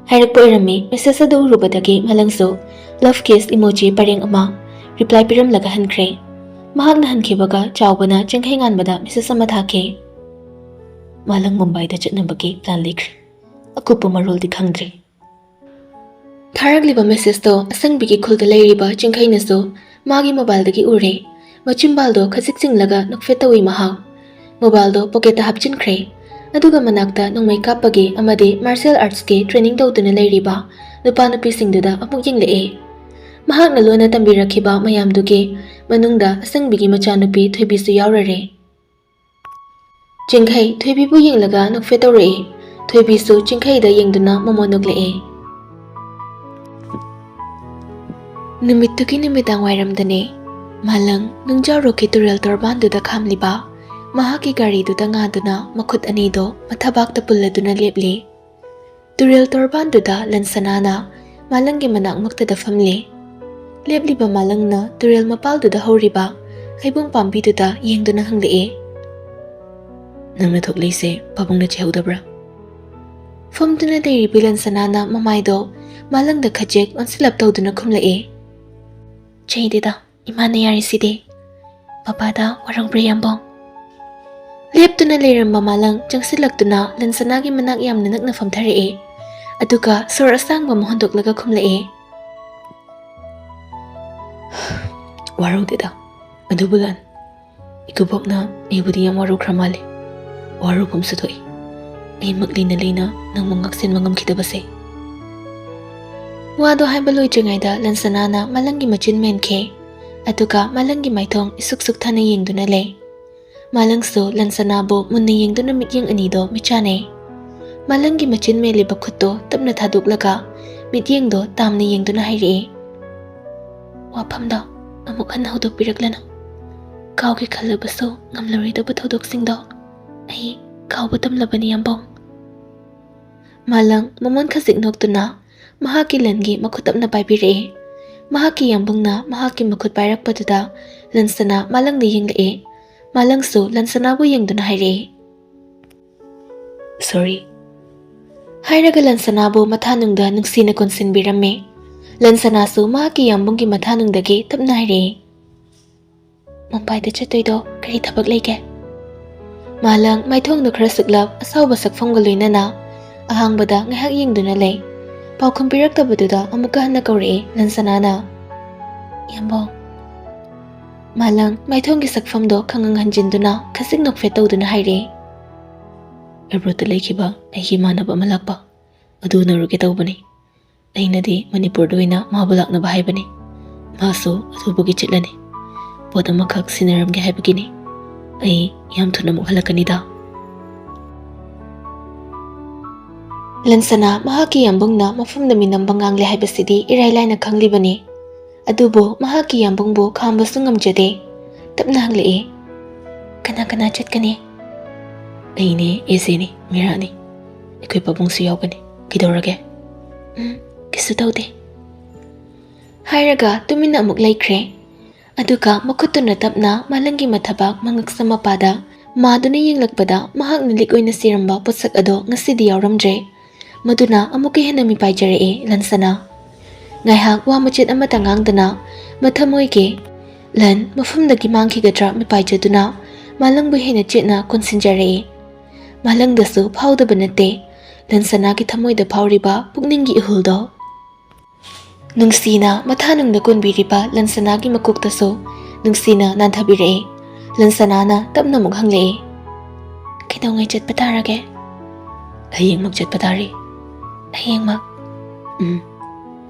ꯍꯥꯏꯔꯛꯄ ꯑꯣꯏꯔꯝꯃꯤ꯫ ꯃꯦꯁꯦꯖ ꯑꯗꯨ ꯎꯔꯨꯕꯗꯒꯤ ꯃꯥꯂꯪꯁꯨ ꯂꯚ ꯀꯤꯁ ꯏꯃꯣꯖꯤ ꯄꯔꯦꯡ ꯑꯃ ꯔꯤꯄ꯭ꯂꯥꯏ ꯄꯤꯔꯝꯂꯒ ꯍꯟꯈ꯭ꯔꯦ꯫ ꯃꯍꯥꯛꯅ ꯍꯟꯈꯤꯕꯒ ꯆꯥꯎꯕꯅ ꯆꯤꯡꯈꯩ ꯉꯥꯟꯕꯗ ꯃꯦꯁꯦꯖ ꯑꯃ ꯊꯥꯈꯤ꯫ ꯃꯥꯂꯪ ꯃꯨꯝꯕꯥꯏꯗ ꯆꯠꯅꯕꯒꯤ ꯄ꯭ꯂꯥꯟ ꯂꯩꯈ꯭ꯔꯦ꯫ ꯑꯀꯨꯞꯄ ꯃꯔꯣꯜꯗꯤ ꯈꯪꯗ꯭ꯔꯤ꯫ ꯊꯥꯔꯛꯂꯤꯕ ꯃꯦꯁꯦꯖꯇꯣ ꯑꯁꯪꯕꯤꯒꯤ ꯈꯨꯜꯗ ꯂꯩꯔꯤꯕ ꯆꯤꯡꯈꯩꯅꯁꯨ ꯃꯥꯒꯤ ꯃꯣꯕꯥꯏꯜꯗꯒꯤ ꯎꯔꯦ꯫ ꯃꯆꯤꯟꯕꯥꯜꯗꯣ ꯈꯖꯤꯛ ꯆꯤꯡꯂꯒ ꯅꯣꯛꯐꯦꯠ ꯇꯧꯏ ꯃꯍꯥꯛ꯫ ꯃꯣꯕꯥꯏꯜꯗꯣ ꯄꯣꯀꯦꯠꯇ ꯍꯥꯞꯆꯤꯟꯈ꯭ꯔꯦ꯫ ꯑꯗꯨꯒ ꯃꯅꯥꯛꯇ ꯅꯣꯡꯃꯩ ꯀꯥꯞꯄꯒꯤ ꯑꯃꯗꯤ ꯃꯥꯔꯁꯤꯌꯦꯜ ꯑꯥꯔꯠꯁꯀꯤ ꯇ꯭ꯔꯦꯅꯤꯡ ꯇꯧꯗꯨꯅ ꯂꯩꯔꯤꯕ ꯅꯨꯄꯥ ꯅꯨꯄꯤꯁꯤꯡꯗꯨꯗ ꯑꯃꯨꯛ ꯌꯦꯡꯂꯛꯑꯦ꯫ ꯃꯍꯥꯛꯅ ꯂꯣꯟꯅ ꯇꯝꯕꯤꯔꯛꯈꯤꯕ ꯃꯌꯥꯝꯗꯨꯒꯤ ꯃꯅꯨꯡꯗ ꯑꯁꯪꯕꯤꯒꯤ ꯃꯆꯥꯅꯨꯄꯤ ꯊꯣꯏꯕꯤꯁꯨ ꯌꯥꯎꯔꯔꯦ꯫ ꯆꯤꯡꯈꯩ ꯊꯣꯏꯕꯤꯕꯨ ꯌꯦꯡꯂꯒ ꯅꯣꯛꯐꯦꯠ ꯇꯧꯔꯛꯏ꯫ ꯊꯣꯏꯕꯤꯁꯨ ꯆꯤꯡꯈꯩꯗ ꯌꯦꯡꯗꯨꯅ ꯃꯃꯣꯟ ꯅꯣꯛꯂꯛꯏ꯫ ꯅꯨꯃꯤꯠꯇꯨꯒꯤ ꯅꯨꯃꯤꯗꯥꯡ ꯋꯥꯏꯔꯝꯗꯅꯦ, ꯃꯥꯂꯪ ꯅꯨꯡꯖꯥꯎꯔꯣꯛꯀꯤ ꯇꯨꯔꯦꯜ ꯇꯣꯔꯕꯥꯟꯗꯨꯗ ꯈꯥꯝꯂꯤꯕ ꯃꯍꯥꯛꯀꯤ ꯒꯥꯔꯤꯗꯨꯗ ꯉꯥꯗꯨꯅ ꯃꯈꯨꯠ ꯑꯅꯤꯗꯣ ꯃꯊꯕꯥꯛꯇ ꯄꯨꯜꯂꯗꯨꯅ ꯂꯦꯞꯂꯤ꯫ ꯇꯨꯔꯦꯜ ꯇꯣꯔꯕꯥꯟꯗꯨꯗ ꯂꯟꯁꯅꯥꯅ ꯃꯥꯂꯪꯒꯤ ꯃꯅꯥꯛꯃꯛꯇꯗ ꯐꯝꯂꯤ꯫ ꯂꯦꯞꯂꯤꯕ ꯃꯥꯂꯪꯅ ꯇꯨꯔꯦꯜ ꯃꯄꯥꯜꯗꯨꯗ ꯍꯧꯔꯤꯕ ꯍꯩꯕꯣꯡ ꯄꯥꯝꯕꯤꯗꯨꯗ ꯌꯦꯡꯗꯨꯅ ꯍꯪꯂꯛꯏ, "ꯅꯪꯅ ꯊꯣꯛꯂꯛꯏꯁꯦ ꯄꯥꯕꯨꯡꯅ ꯆꯩꯍꯧꯗꯕ꯭ꯔꯥ?" ꯐꯝꯗꯨꯅ ꯂꯩꯔꯤꯕꯤ ꯂꯟꯁꯅꯥꯅ ꯃꯃꯥꯏꯗꯣ ꯃꯥꯂꯪꯗ ꯈꯖꯤꯛ ꯑꯣꯟꯁꯤꯜꯂꯞ ꯇꯧꯗꯨꯅ ꯈꯨꯝꯂꯛꯏ, "ꯆꯩꯗꯦꯗ, ꯏꯃꯥꯅ ꯌꯥꯔꯤꯁꯤꯗꯤ꯫ ꯕꯕꯥꯗ ꯋꯥꯔꯧꯕ꯭ꯔꯥ, ꯌꯥꯝꯕꯣꯡ?" ꯂꯦꯞꯇꯨꯅ ꯂꯩꯔꯝꯕ ꯃꯥꯂꯪ ꯆꯪꯁꯤꯜꯂꯛꯇꯨꯅ ꯂꯟꯁꯅꯥꯒꯤ ꯃꯅꯥꯛ ꯌꯥꯝꯅ ꯅꯛꯅ ꯐꯝꯊꯔꯛꯑꯦ꯫ ꯑꯗꯨꯒ ꯁꯣꯔ ꯑꯁꯥꯡꯕ ꯑꯃ ꯍꯣꯟꯗꯣꯛꯂꯒ ꯈꯨꯝꯂꯛꯑꯦ, "ꯋꯥꯔꯧꯗꯦꯗ꯫ ꯑꯗꯨꯕꯨ ꯂꯟ, ꯏꯀꯨꯕꯣꯛꯅ ꯑꯩꯕꯨꯗꯤ ꯌꯥꯝ ꯋꯥꯔꯧꯈ꯭ꯔ ꯃꯥꯜꯂꯦ꯫ ꯋꯥꯔꯧꯕꯝꯁꯨ ꯊꯣꯛꯏ꯫ ꯑꯩꯃꯛ ꯂꯩꯅ ꯂꯩꯅ ꯅꯪꯕꯨ ꯉꯥꯛꯁꯦꯟꯕ ꯉꯝꯈꯤꯗꯕꯁꯦ꯫" ꯋꯥꯗꯣ ꯍꯥꯏꯕ ꯂꯣꯏꯗ꯭ꯔꯤꯉꯩꯗ ꯂꯟꯁꯅꯥꯅ ꯃꯥꯂꯪꯒꯤ ꯃꯆꯤꯟ ꯃꯦꯟꯈꯤ꯫ ꯑꯗꯨꯒ ꯃꯥꯂꯪꯒꯤ ꯃꯥꯏꯊꯣꯡ ꯏꯁꯨꯛ ꯁꯨꯛꯊꯅ ꯌꯦꯡꯗꯨꯅ ꯂꯩ꯫ ꯃꯥꯂꯪꯁꯨ ꯂꯟꯁꯅꯥꯕꯨ ꯃꯨꯟꯅ ꯌꯦꯡꯗꯨꯅ ꯃꯤꯠꯌꯦꯡ ꯑꯅꯤꯗꯣ ꯃꯤꯆꯥꯟꯅꯩ꯫ ꯃꯥꯂꯪꯒꯤ ꯃꯆꯤꯟ ꯃꯦꯜꯂꯤꯕ ꯈꯨꯠꯇꯣ ꯇꯞꯅ ꯊꯥꯗꯣꯛꯂꯒ ꯃꯤꯠꯌꯦꯡꯗꯣ ꯇꯥꯝꯅ ꯌꯦꯡꯗꯨꯅ ꯍꯥꯏꯔꯛꯏ, "ꯋꯥꯐꯝꯗꯣ ꯑꯃꯨꯛ ꯍꯟꯅ ꯍꯧꯗꯣꯛꯄꯤꯔꯛꯂꯅꯨ꯫ ꯀꯥꯎꯒꯦ ꯈꯜꯂꯕꯁꯨ ꯉꯝꯂꯔꯣꯏꯗꯕ ꯊꯧꯗꯣꯛꯁꯤꯡꯗꯣ ꯑꯩ ꯀꯥꯎꯕ ꯇꯝꯂꯕꯅꯤ, ꯌꯥꯝꯕꯣꯡ꯫" ꯃꯥꯂꯪ ꯃꯃꯣꯟ ꯈꯖꯤꯛ ꯅꯣꯛꯇꯨꯅ ꯃꯍꯥꯛꯀꯤ ꯂꯟꯒꯤ ꯃꯈꯨꯠ ꯇꯞꯅ ꯄꯥꯏꯕꯤꯔꯛꯏ꯫ ꯃꯍꯥꯛꯀꯤ ꯌꯥꯝꯕꯨꯡꯅ ꯃꯍꯥꯛꯀꯤ ꯃꯈꯨꯠ ꯄꯥꯏꯔꯛꯄꯗꯨꯗ ꯂꯟꯁꯅꯥ ꯃꯥꯂꯪꯗ ꯌꯦꯡꯂꯛꯑꯦ꯫ ꯃꯥꯂꯪꯁꯨ ꯂꯟꯁꯅꯥꯕꯨ ꯌꯦꯡꯗꯨꯅ ꯍꯥꯏꯔꯛꯑꯦ, "ꯁꯣꯔꯤ," ꯍꯥꯏꯔꯒ ꯂꯟꯁꯅꯥꯕꯨ ꯃꯊꯥꯅꯨꯡꯗ ꯅꯨꯡꯁꯤꯅ ꯀꯣꯟꯁꯤꯟꯕꯤꯔꯝꯃꯦ꯫ ꯂꯟꯁꯅꯥꯁꯨ ꯃꯍꯥꯛꯀꯤ ꯌꯥꯝꯕꯨꯡꯒꯤ ꯃꯊꯥꯅꯨꯡꯗꯒꯤ ꯇꯞꯅ ꯍꯥꯏꯔꯛꯑꯦ, "ꯃꯨꯝꯕꯥꯏꯗ ꯆꯠꯇꯣꯏꯗꯣ ꯀꯔꯤ ꯊꯕꯛ ꯂꯩꯒꯦ?" ꯃꯥꯂꯪ ꯃꯥꯏꯊꯣꯡꯗꯨ ꯈꯔ ꯁꯨꯛꯂꯞ ꯑꯁꯥꯎꯕ ꯁꯛꯐꯝꯒ ꯂꯣꯏꯅꯅ ꯑꯍꯥꯡꯕꯗ ꯉꯥꯏꯍꯥꯛ ꯌꯦꯡꯗꯨꯅ ꯂꯩ꯫ ꯄꯥꯎꯈꯨꯝ ꯄꯤꯔꯛꯇꯕꯗꯨꯗ ꯑꯃꯨꯛꯀ ꯍꯟꯅ ꯀꯧꯔꯛꯑꯦ ꯂꯟꯁꯅꯥꯅ, "ꯌꯥꯝꯕꯨꯡ?" ꯃꯥꯂꯪ ꯃꯥꯏꯊꯣꯡꯒꯤ ꯁꯛꯐꯝꯗꯣ ꯈꯪꯍꯪ ꯍꯟꯖꯤꯟꯗꯨꯅ ꯈꯖꯤꯛ ꯅꯣꯛꯐꯦꯠ ꯇꯧꯗꯨꯅ ꯍꯥꯏꯔꯛꯑꯦ, "ꯑꯦꯕ꯭ꯔꯣꯠꯇ ꯂꯩꯈꯤꯕ ꯑꯩꯒꯤ ꯏꯃꯥꯟꯅꯕ ꯑꯃ ꯂꯥꯛꯄ ꯑꯗꯨ ꯎꯅꯔꯨꯒꯦ ꯇꯧꯕꯅꯤ꯫ ꯑꯩꯅꯗꯤ ꯃꯅꯤꯄꯨꯔꯗ ꯑꯣꯏꯅ ꯃꯥꯕꯨ ꯂꯥꯛꯅꯕ ꯍꯥꯏꯕꯅꯤ꯫ ꯃꯥꯁꯨ ꯑꯊꯨꯕꯒꯤ ꯆꯠꯂꯅꯤ꯫ ꯄꯣꯠ ꯑꯃꯈꯛ ꯁꯤꯟꯅꯔꯝꯒꯦ ꯍꯥꯏꯕꯒꯤꯅꯤ꯫ ꯑꯩ ꯌꯥꯝ ꯊꯨꯅ ꯑꯃꯨꯛ ꯍꯜꯂꯛꯀꯅꯤꯗ꯫" ꯂꯟꯁꯅꯥ ꯃꯍꯥꯛꯀꯤ ꯌꯥꯝꯕꯨꯡꯅ ꯃꯐꯝꯗ ꯃꯤꯅꯝꯕ ꯉꯥꯡꯂꯦ ꯍꯥꯏꯕꯁꯤꯗꯤ ꯏꯔꯥꯏ ꯂꯥꯏꯅ ꯈꯪꯂꯤꯕꯅꯤ꯫ ꯑꯗꯨꯕꯨ ꯃꯍꯥꯛꯀꯤ ꯌꯥꯝꯕꯨꯡꯕꯨ ꯈꯥꯝꯕꯁꯨ ꯉꯝꯖꯗꯦ꯫ ꯇꯞꯅ ꯍꯪꯂꯛꯏ, "ꯀꯅꯥ ꯀꯅꯥ ꯆꯠꯀꯅꯤ?" "ꯑꯩꯅꯦ, ꯑꯦꯖꯦꯅꯦ, ꯃꯤꯔꯥꯅꯦ꯫ ꯑꯩꯈꯣꯏ ꯄꯥꯕꯨꯡꯁꯨ ꯌꯥꯎꯒꯅꯤ꯫ ꯀꯩꯗꯧꯔꯒꯦ?" "ꯎꯝ, ꯀꯩꯁꯨ ꯇꯧꯗꯦ," ꯍꯥꯏꯔꯒ ꯇꯨꯃꯤꯟꯅ ꯑꯃꯨꯛ ꯂꯩꯈ꯭ꯔꯦ꯫ ꯑꯗꯨꯒ ꯃꯈꯨꯠꯇꯨꯅ ꯇꯞꯅ ꯃꯥꯂꯪꯒꯤ ꯃꯊꯕꯥꯛ ꯃꯉꯛꯁꯝ ꯃꯄꯥꯗ ꯃꯥꯗꯨꯅ ꯌꯦꯡꯂꯛꯄꯗ ꯃꯍꯥꯛꯅ ꯂꯤꯛ ꯑꯣꯏꯅ ꯁꯤꯔꯝꯕ ꯄꯣꯠꯁꯛ ꯑꯗꯣ ꯉꯁꯤꯗꯤ ꯌꯥꯎꯔꯝꯗ꯭ꯔꯦ꯫ ꯃꯗꯨꯅ ꯑꯃꯨꯛꯀ ꯍꯦꯟꯅ ꯃꯤꯄꯥꯏꯖꯔꯛꯑꯦ ꯂꯟꯁꯅꯥ꯫ ꯉꯥꯏꯍꯥꯛ ꯋꯥ ꯃꯆꯦꯠ ꯑꯃꯠꯇ ꯉꯥꯡꯗꯅ ꯃꯊꯃꯣꯏꯒꯤ ꯂꯟ ꯃꯐꯝꯗꯒꯤ ꯃꯥꯡꯈꯤꯒꯗ꯭ꯔꯥ ꯃꯤꯄꯥꯏꯖꯗꯨꯅ ꯃꯥꯂꯪꯕꯨ ꯍꯦꯟꯅ ꯆꯦꯠꯅ ꯀꯣꯟꯁꯤꯟꯖꯔꯛꯏ꯫ ꯃꯥꯂꯪꯗꯁꯨ ꯐꯥꯎꯗꯕ ꯅꯠꯇꯦ ꯂꯟꯁꯅꯥꯒꯤ ꯊꯃꯣꯏꯗ ꯐꯥꯎꯔꯤꯕ ꯄꯨꯛꯅꯤꯡꯒꯤ ꯏꯍꯨꯜꯗꯣ꯫ ꯅꯨꯡꯁꯤꯅ ꯃꯊꯥꯅꯨꯡꯗ ꯀꯣꯟꯕꯤꯔꯤꯕ ꯂꯟꯁꯅꯥꯒꯤ ꯃꯀꯣꯛꯇꯁꯨ ꯅꯨꯡꯁꯤꯅ ꯅꯥꯟꯊꯕꯤꯔꯛꯏ꯫ ꯂꯟꯁꯅꯥꯅ ꯇꯞꯅ ꯑꯃꯨꯛ ꯍꯪꯂꯛꯏ, "ꯀꯩꯗꯧꯉꯩ ꯆꯠꯄ ꯇꯥꯔꯒꯦ?" "ꯍꯌꯦꯡꯃꯛ ꯆꯠꯄ ꯇꯥꯔꯦ꯫" "ꯍꯌꯦꯡꯃꯛ?" "ꯎꯝ꯫"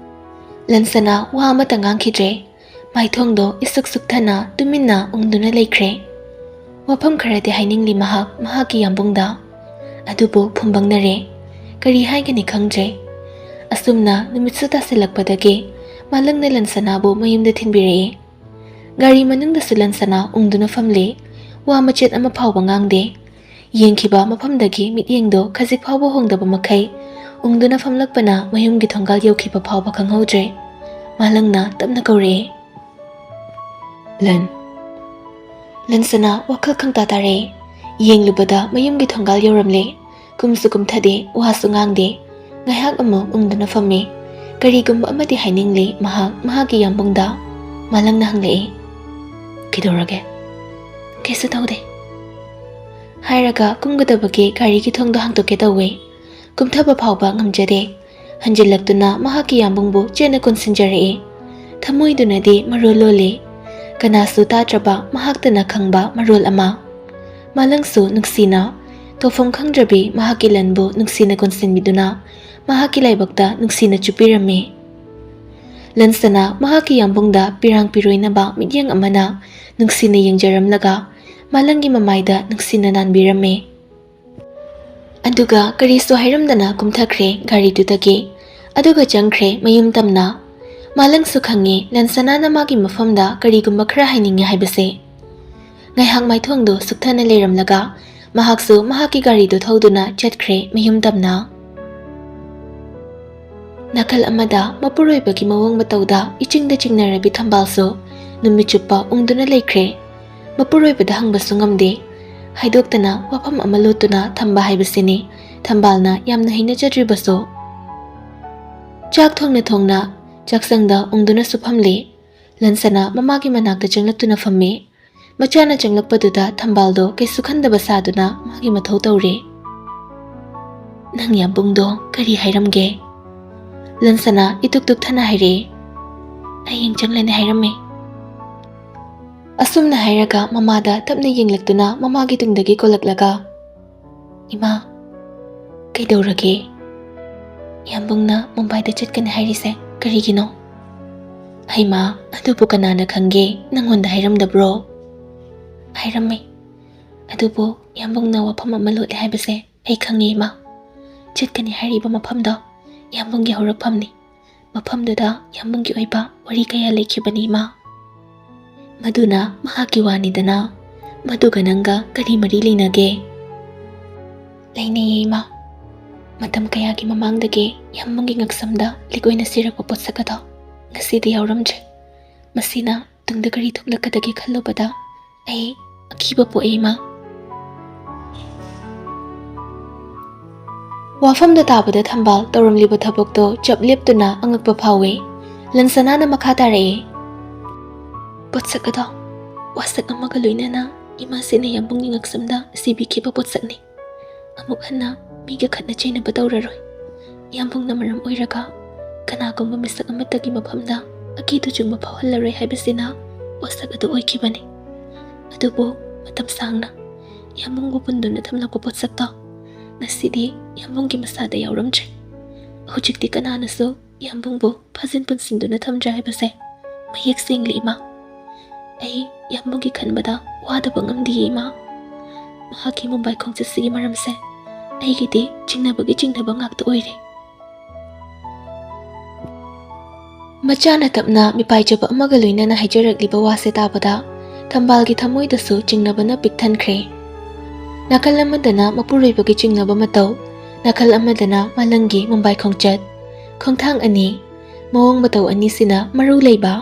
ꯂꯟꯁꯅꯥ ꯋꯥ ꯑꯃꯠꯇ ꯉꯥꯡꯈꯤꯗ꯭ꯔꯦ꯫ ꯃꯥꯏꯊꯣꯡꯗꯣ ꯏꯁꯨꯛ ꯁꯨꯛꯊꯅ ꯇꯨꯃꯤꯟꯅ ꯎꯪꯗꯨꯅ ꯂꯩꯈ꯭ꯔꯦ꯫ ꯋꯥꯐꯝ ꯈꯔꯗꯤ ꯍꯥꯏꯅꯤꯡꯂꯤ ꯃꯍꯥꯛ ꯃꯍꯥꯛꯀꯤ ꯌꯥꯝꯕꯨꯡꯗ, ꯑꯗꯨꯕꯨ ꯐꯨꯝꯕꯪꯅꯔꯦ꯫ ꯀꯔꯤ ꯍꯥꯏꯒꯅꯤ ꯈꯪꯗ꯭ꯔꯦ꯫ ꯑꯁꯨꯝꯅ ꯅꯨꯃꯤꯠꯁꯨ ꯇꯥꯁꯤꯜꯂꯛꯄꯗꯒꯤ ꯃꯥꯂꯪꯅ ꯂꯟꯁꯅꯥꯕꯨ ꯃꯌꯨꯝꯗ ꯊꯤꯟꯕꯤꯔꯛꯏ꯫ ꯒꯥꯔꯤ ꯃꯅꯨꯡꯗꯁꯨ ꯂꯟꯁꯅꯥ ꯎꯪꯗꯨꯅ ꯐꯝꯂꯤ꯫ ꯋꯥ ꯃꯆꯦꯠ ꯑꯃ ꯐꯥꯎꯕ ꯉꯥꯡꯗꯦ꯫ ꯌꯦꯡꯈꯤꯕ ꯃꯐꯝꯗꯒꯤ ꯃꯤꯠꯌꯦꯡꯗꯣ ꯈꯖꯤꯛ ꯐꯥꯎꯕ ꯍꯣꯡꯗꯕ ꯃꯈꯩ ꯎꯪꯗꯨꯅ ꯐꯝꯂꯛꯄꯅ ꯃꯌꯨꯝꯒꯤ ꯊꯣꯡꯒꯥꯜ ꯌꯧꯈꯤꯕ ꯐꯥꯎꯕ ꯈꯪꯍꯧꯗ꯭ꯔꯦ꯫ ꯃꯥꯂꯪꯅ ꯇꯞꯅ ꯀꯧꯔꯛꯑꯦ꯫ "ꯂꯟ꯫" ꯂꯟꯁꯅꯥ ꯋꯥꯈꯜ ꯈꯪꯇꯥ ꯇꯥꯔꯦ꯫ ꯌꯦꯡꯂꯨꯕꯗ ꯃꯌꯨꯝꯒꯤ ꯊꯣꯡꯒꯥꯜ ꯌꯧꯔꯝꯂꯦ꯫ ꯀꯨꯝꯁꯨ ꯀꯨꯝꯊꯗꯦ, ꯋꯥꯁꯨ ꯉꯥꯡꯗꯦ꯫ ꯉꯥꯏꯍꯥꯛ ꯑꯃꯨꯛ ꯎꯪꯗꯨꯅ ꯐꯝꯃꯤ꯫ ꯀꯔꯤꯒꯨꯝꯕ ꯑꯃꯗꯤ ꯍꯥꯏꯅꯤꯡꯂꯤ ꯃꯍꯥꯛ ꯃꯍꯥꯛꯀꯤ ꯌꯥꯝꯕꯨꯡꯗ꯫ ꯃꯥꯂꯪꯅ ꯍꯪꯂꯛꯏ, "ꯀꯩꯗꯧꯔꯒꯦ?" "ꯀꯩꯁꯨ ꯇꯧꯗꯦ" ꯍꯥꯏꯔꯒ ꯀꯨꯝꯒꯗꯕꯒꯤ ꯒꯥꯔꯤꯒꯤ ꯊꯣꯡꯗꯣ ꯍꯥꯡꯗꯣꯛꯀꯦ ꯇꯧꯋꯦ꯫ ꯀꯨꯝꯊꯕ ꯐꯥꯎꯕ ꯉꯝꯖꯗꯦ꯫ ꯍꯟꯖꯤꯜꯂꯛꯇꯨꯅ ꯃꯍꯥꯛꯀꯤ ꯌꯥꯝꯕꯨꯡꯕꯨ ꯆꯦꯠꯅ ꯀꯣꯟꯁꯤꯟꯖꯔꯛꯏ꯫ ꯊꯃꯣꯏꯗꯨꯅꯗꯤ ꯃꯔꯣꯜ ꯂꯣꯜꯂꯤ꯫ ꯀꯅꯥꯁꯨ ꯇꯥꯗ꯭ꯔꯕ ꯃꯍꯥꯛꯇꯅ ꯈꯪꯕ ꯃꯔꯣꯜ ꯑꯃ꯫ ꯃꯥꯂꯪꯁꯨ ꯅꯨꯡꯁꯤꯅ, ꯇꯧꯐꯝ ꯈꯪꯗ꯭ꯔꯕꯤ ꯃꯍꯥꯛꯀꯤ ꯂꯟꯕꯨ ꯅꯨꯡꯁꯤꯅ ꯀꯣꯟꯁꯤꯟꯕꯤꯗꯨꯅ ꯃꯍꯥꯛꯀꯤ ꯂꯥꯏꯕꯛꯇ ꯅꯨꯡꯁꯤꯅ ꯆꯨꯞꯄꯤꯔꯝꯃꯤ꯫ ꯂꯟꯁꯅꯥ ꯃꯍꯥꯛꯀꯤ ꯌꯥꯝꯕꯨꯡꯗ ꯄꯤꯔꯥꯡ ꯄꯤꯔꯣꯏꯅꯕ ꯃꯤꯠꯌꯦꯡ ꯑꯃꯅ ꯅꯨꯡꯁꯤꯅ ꯌꯦꯡꯖꯔꯝꯂꯒ ꯃꯥꯂꯪꯒꯤ ꯃꯃꯥꯏꯗ ꯅꯨꯡꯁꯤꯅ ꯅꯥꯟꯕꯤꯔꯝꯃꯤ꯫ ꯑꯗꯨꯒ ꯀꯔꯤꯁꯨ ꯍꯥꯏꯔꯝꯗꯅ ꯀꯨꯝꯊꯈ꯭ꯔꯦ ꯒꯥꯔꯤꯗꯨꯗꯒꯤ꯫ ꯑꯗꯨꯒ ꯆꯪꯈ꯭ꯔꯦ ꯃꯌꯨꯝ ꯇꯝꯅ꯫ ꯃꯥꯂꯪꯁꯨ ꯈꯪꯉꯤ ꯂꯟꯁꯅꯥꯅ ꯃꯥꯒꯤ ꯃꯐꯝꯗ ꯀꯔꯤꯒꯨꯝꯕ ꯈꯔ ꯍꯥꯏꯅꯤꯡꯉꯤ ꯍꯥꯏꯕꯁꯦ꯫ ꯉꯥꯏꯍꯥꯛ ꯃꯥꯏꯊꯣꯡꯗꯨ ꯁꯨꯛꯊꯅ ꯂꯩꯔꯝꯂꯒ ꯃꯍꯥꯛꯁꯨ ꯃꯍꯥꯛꯀꯤ ꯒꯥꯔꯤꯗꯨ ꯊꯧꯗꯨꯅ ꯆꯠꯈ꯭ꯔꯦ ꯃꯌꯨꯝ ꯇꯝꯅ꯫ ꯅꯥꯀꯜ ꯑꯃꯗ ꯃꯄꯨꯔꯣꯏꯕꯒꯤ ꯃꯑꯣꯡ ꯃꯇꯧꯗ ꯏꯆꯤꯡꯗ ꯆꯤꯡꯅꯔꯕꯤ ꯊꯝꯕꯥꯜꯁꯨ ꯅꯨꯃꯤꯠ ꯆꯨꯞꯄ ꯎꯪꯗꯨꯅ ꯂꯩꯈ꯭ꯔꯦ꯫ ꯃꯄꯨꯔꯣꯏꯕꯗ ꯍꯪꯕꯁꯨ ꯉꯝꯗꯦ꯫ ꯍꯥꯏꯗꯣꯛꯇꯅ ꯋꯥꯐꯝ ꯑꯃ ꯂꯣꯠꯇꯨꯅ ꯊꯝꯕ ꯍꯥꯏꯕꯁꯤꯅꯤ ꯊꯝꯕꯥꯜꯅ ꯌꯥꯝꯅ ꯍꯩꯅꯖꯗ꯭ꯔꯤꯕꯁꯨ꯫ ꯆꯥꯛ ꯊꯣꯡꯅ ꯊꯣꯡꯅ ꯆꯥꯛꯁꯪꯗ ꯎꯪꯗꯨꯅꯁꯨ ꯐꯝꯂꯤ꯫ ꯂꯟꯁꯅꯥ ꯃꯃꯥꯒꯤ ꯃꯅꯥꯛꯇ ꯆꯪꯂꯛꯇꯨꯅ ꯐꯝꯃꯤ꯫ ꯃꯆꯥꯅ ꯆꯪꯂꯛꯄꯗꯨꯗ ꯊꯝꯕꯥꯜꯗꯣ ꯀꯩꯁꯨ ꯈꯟꯗꯕ ꯁꯥꯗꯨꯅ ꯃꯥꯒꯤ ꯃꯊꯧ ꯇꯧꯔꯤ꯫ "ꯅꯪ ꯌꯥꯝꯕꯨꯡꯗꯣ ꯀꯔꯤ ꯍꯥꯏꯔꯝꯒꯦ?" ꯂꯟꯁꯅꯥ ꯏꯇꯨꯛ ꯇꯨꯛꯊꯅ ꯍꯥꯏꯔꯛꯏ꯫ "ꯍꯌꯦꯡ ꯆꯪꯂꯅꯤ ꯍꯥꯏꯔꯝꯃꯦ꯫" ꯑꯁꯨꯝꯅ ꯍꯥꯏꯔꯒ ꯃꯃꯥꯗ ꯇꯞꯅ ꯌꯦꯡꯂꯛꯇꯨꯅ ꯃꯃꯥꯒꯤ ꯇꯨꯡꯗꯒꯤ ꯀꯣꯜꯂꯛꯂꯒ, "ꯏꯃꯥ, ꯀꯩꯗꯧꯔꯒꯦ? ꯌꯥꯝꯕꯨꯡꯅ ꯃꯨꯝꯕꯥꯏꯗ ꯆꯠꯀꯅꯤ ꯍꯥꯏꯔꯤꯁꯦ ꯀꯔꯤꯒꯤꯅꯣ?" "ꯍꯩꯃꯥ, ꯑꯗꯨꯕꯨ ꯀꯅꯥꯅ ꯈꯪꯒꯦ? ꯅꯪꯉꯣꯟꯗ ꯍꯥꯏꯔꯝꯗꯕ꯭ꯔꯣ?" "ꯍꯥꯏꯔꯝꯃꯦ꯫ ꯑꯗꯨꯕꯨ ꯌꯥꯝꯕꯨꯡꯅ ꯋꯥꯐꯝ ꯑꯃ ꯂꯣꯠꯂꯦ ꯍꯥꯏꯕꯁꯦ ꯑꯩ ꯈꯪꯉꯦ, ꯏꯃꯥ꯫ ꯆꯠꯀꯅꯤ ꯍꯥꯏꯔꯤꯕ ꯃꯐꯝꯗꯣ ꯌꯥꯝꯕꯨꯡꯒꯤ ꯍꯧꯔꯛꯐꯝꯅꯤ꯫ ꯃꯐꯝꯗꯨꯗ ꯌꯥꯝꯕꯨꯡꯒꯤ ꯑꯣꯏꯕ ꯋꯥꯔꯤ ꯀꯌꯥ ꯂꯩꯈꯤꯕꯅꯤ, ꯏꯃꯥ꯫ ꯃꯗꯨꯅ ꯃꯍꯥꯛꯀꯤ ꯋꯥꯅꯤꯗꯅ꯫ ꯃꯗꯨꯒ ꯅꯪꯒ ꯀꯔꯤ ꯃꯔꯤ ꯂꯩꯅꯒꯦ?" "ꯂꯩꯅꯩꯌꯦ, ꯏꯃꯥ꯫ ꯃꯇꯝ ꯀꯌꯥꯒꯤ ꯃꯃꯥꯡꯗꯒꯤ ꯌꯥꯝꯕꯨꯡꯒꯤ ꯉꯛꯁꯝꯗ ꯂꯤꯛ ꯑꯣꯏꯅ ꯁꯤꯔꯛꯄ ꯄꯣꯠꯁꯛ ꯑꯗꯣ ꯉꯁꯤꯗꯤ ꯌꯥꯎꯔꯝꯗ꯭ꯔꯦ꯫ ꯃꯁꯤꯅ ꯇꯨꯡꯗ ꯀꯔꯤ ꯊꯣꯛꯂꯛꯀꯗꯒꯦ ꯈꯜꯂꯨꯕꯗ ꯑꯩ ꯑꯀꯤꯕ ꯄꯣꯛꯏ, ꯏꯃꯥ꯫ ꯋꯥꯐꯝꯗ ꯇꯥꯕꯗ ꯊꯝꯕꯥꯜ ꯇꯧꯔꯝꯂꯤꯕ ꯊꯕꯛꯇꯣ ꯆꯞ ꯂꯦꯞꯇꯨꯅ ꯑꯉꯛꯄ ꯐꯥꯎꯏ꯫ ꯂꯟꯁꯅꯥꯅ ꯃꯈꯥ ꯇꯥꯔꯛꯏ, "ꯄꯣꯠꯁꯛ ꯑꯗꯣ ꯋꯥꯁꯛ ꯑꯃꯒ ꯂꯣꯏꯅꯅ ꯏꯃꯥꯁꯤꯅ ꯌꯥꯝꯕꯨꯡꯒꯤ ꯉꯛꯁꯝꯗ ꯁꯤꯕꯤꯈꯤꯕ ꯄꯣꯠꯁꯛꯅꯤ꯫ ꯑꯃꯨꯛ ꯍꯟꯅ ꯃꯤꯒ ꯈꯠꯅ ꯆꯩꯅꯕ ꯇꯧꯔꯔꯣꯏ꯫ ꯌꯥꯝꯕꯨꯡꯅ ꯃꯔꯝ ꯑꯣꯏꯔꯒ ꯀꯅꯥꯒꯨꯝꯕ ꯃꯤꯁꯛ ꯑꯃꯠꯇꯒꯤ ꯃꯐꯝꯗ ꯑꯀꯤꯗꯨ ꯆꯨꯝꯕ ꯐꯥꯎꯍꯜꯂꯔꯣꯏ ꯍꯥꯏꯕꯁꯤꯅ ꯋꯥꯁꯛ ꯑꯗꯨ ꯑꯣꯏꯈꯤꯕꯅꯤ꯫ ꯑꯗꯨꯕꯨ ꯃꯇꯝ ꯁꯥꯡꯅ ꯌꯥꯝꯕꯨꯡꯕꯨ ꯄꯨꯟꯗꯨꯅ ꯊꯝꯂꯛꯄ ꯄꯣꯠꯁꯛꯇꯣ ꯉꯁꯤꯗꯤ ꯌꯥꯝꯕꯨꯡꯒꯤ ꯃꯁꯥꯗ ꯌꯥꯎꯔꯝꯗ꯭ꯔꯦ꯫ ꯍꯧꯖꯤꯛꯇꯤ ꯀꯅꯥꯅꯁꯨ ꯌꯥꯝꯕꯨꯡꯕꯨ ꯐꯥꯖꯤꯟ ꯄꯨꯟꯁꯤꯟꯗꯨꯅ ꯊꯝꯗ꯭ꯔꯦ ꯍꯥꯏꯕꯁꯦ ꯃꯌꯦꯛ ꯁꯦꯡꯂꯤ, ꯏꯃꯥ꯫ ꯑꯩ ꯌꯥꯝꯕꯨꯡꯒꯤ ꯈꯟꯕꯗ ꯋꯥꯗꯕ ꯉꯝꯗꯤꯌꯦ, ꯏꯃꯥ꯫ ꯃꯍꯥꯛꯀꯤ ꯃꯨꯝꯕꯥꯏ ꯈꯣꯡꯆꯠꯁꯤꯒꯤ ꯃꯔꯝꯁꯦ ꯑꯩꯒꯤꯗꯤ ꯆꯤꯡꯅꯕꯒꯤ ꯆꯤꯡꯅꯕ ꯉꯥꯛꯇ ꯑꯣꯏꯔꯦ꯫" ꯃꯆꯥꯅ ꯇꯞꯅ ꯃꯤꯄꯥꯏꯖꯕ ꯑꯃꯒ ꯂꯣꯏꯅꯅ ꯍꯥꯏꯖꯔꯛꯂꯤꯕ ꯋꯥꯁꯦ ꯇꯥꯕꯗ ꯊꯝꯕꯥꯜꯒꯤ ꯊꯃꯣꯏꯗꯁꯨ ꯆꯤꯡꯅꯕꯅ ꯄꯤꯛ ꯊꯟꯈ꯭ꯔꯦ꯫ ꯅꯥꯀꯜ ꯑꯃꯗꯅ ꯃꯄꯨꯔꯣꯏꯕꯒꯤ ꯆꯤꯡꯅꯕ ꯃꯇꯧ, ꯅꯥꯀꯜ ꯑꯃꯗꯅ ꯃꯥꯂꯪꯒꯤ ꯃꯨꯝꯕꯥꯏ ꯈꯣꯡꯆꯠ꯫ ꯈꯣꯡꯊꯥꯡ ꯑꯅꯤ, ꯃꯑꯣꯡ ꯃꯇꯧ ꯑꯅꯤꯁꯤꯅ ꯃꯔꯨ ꯂꯩꯕ,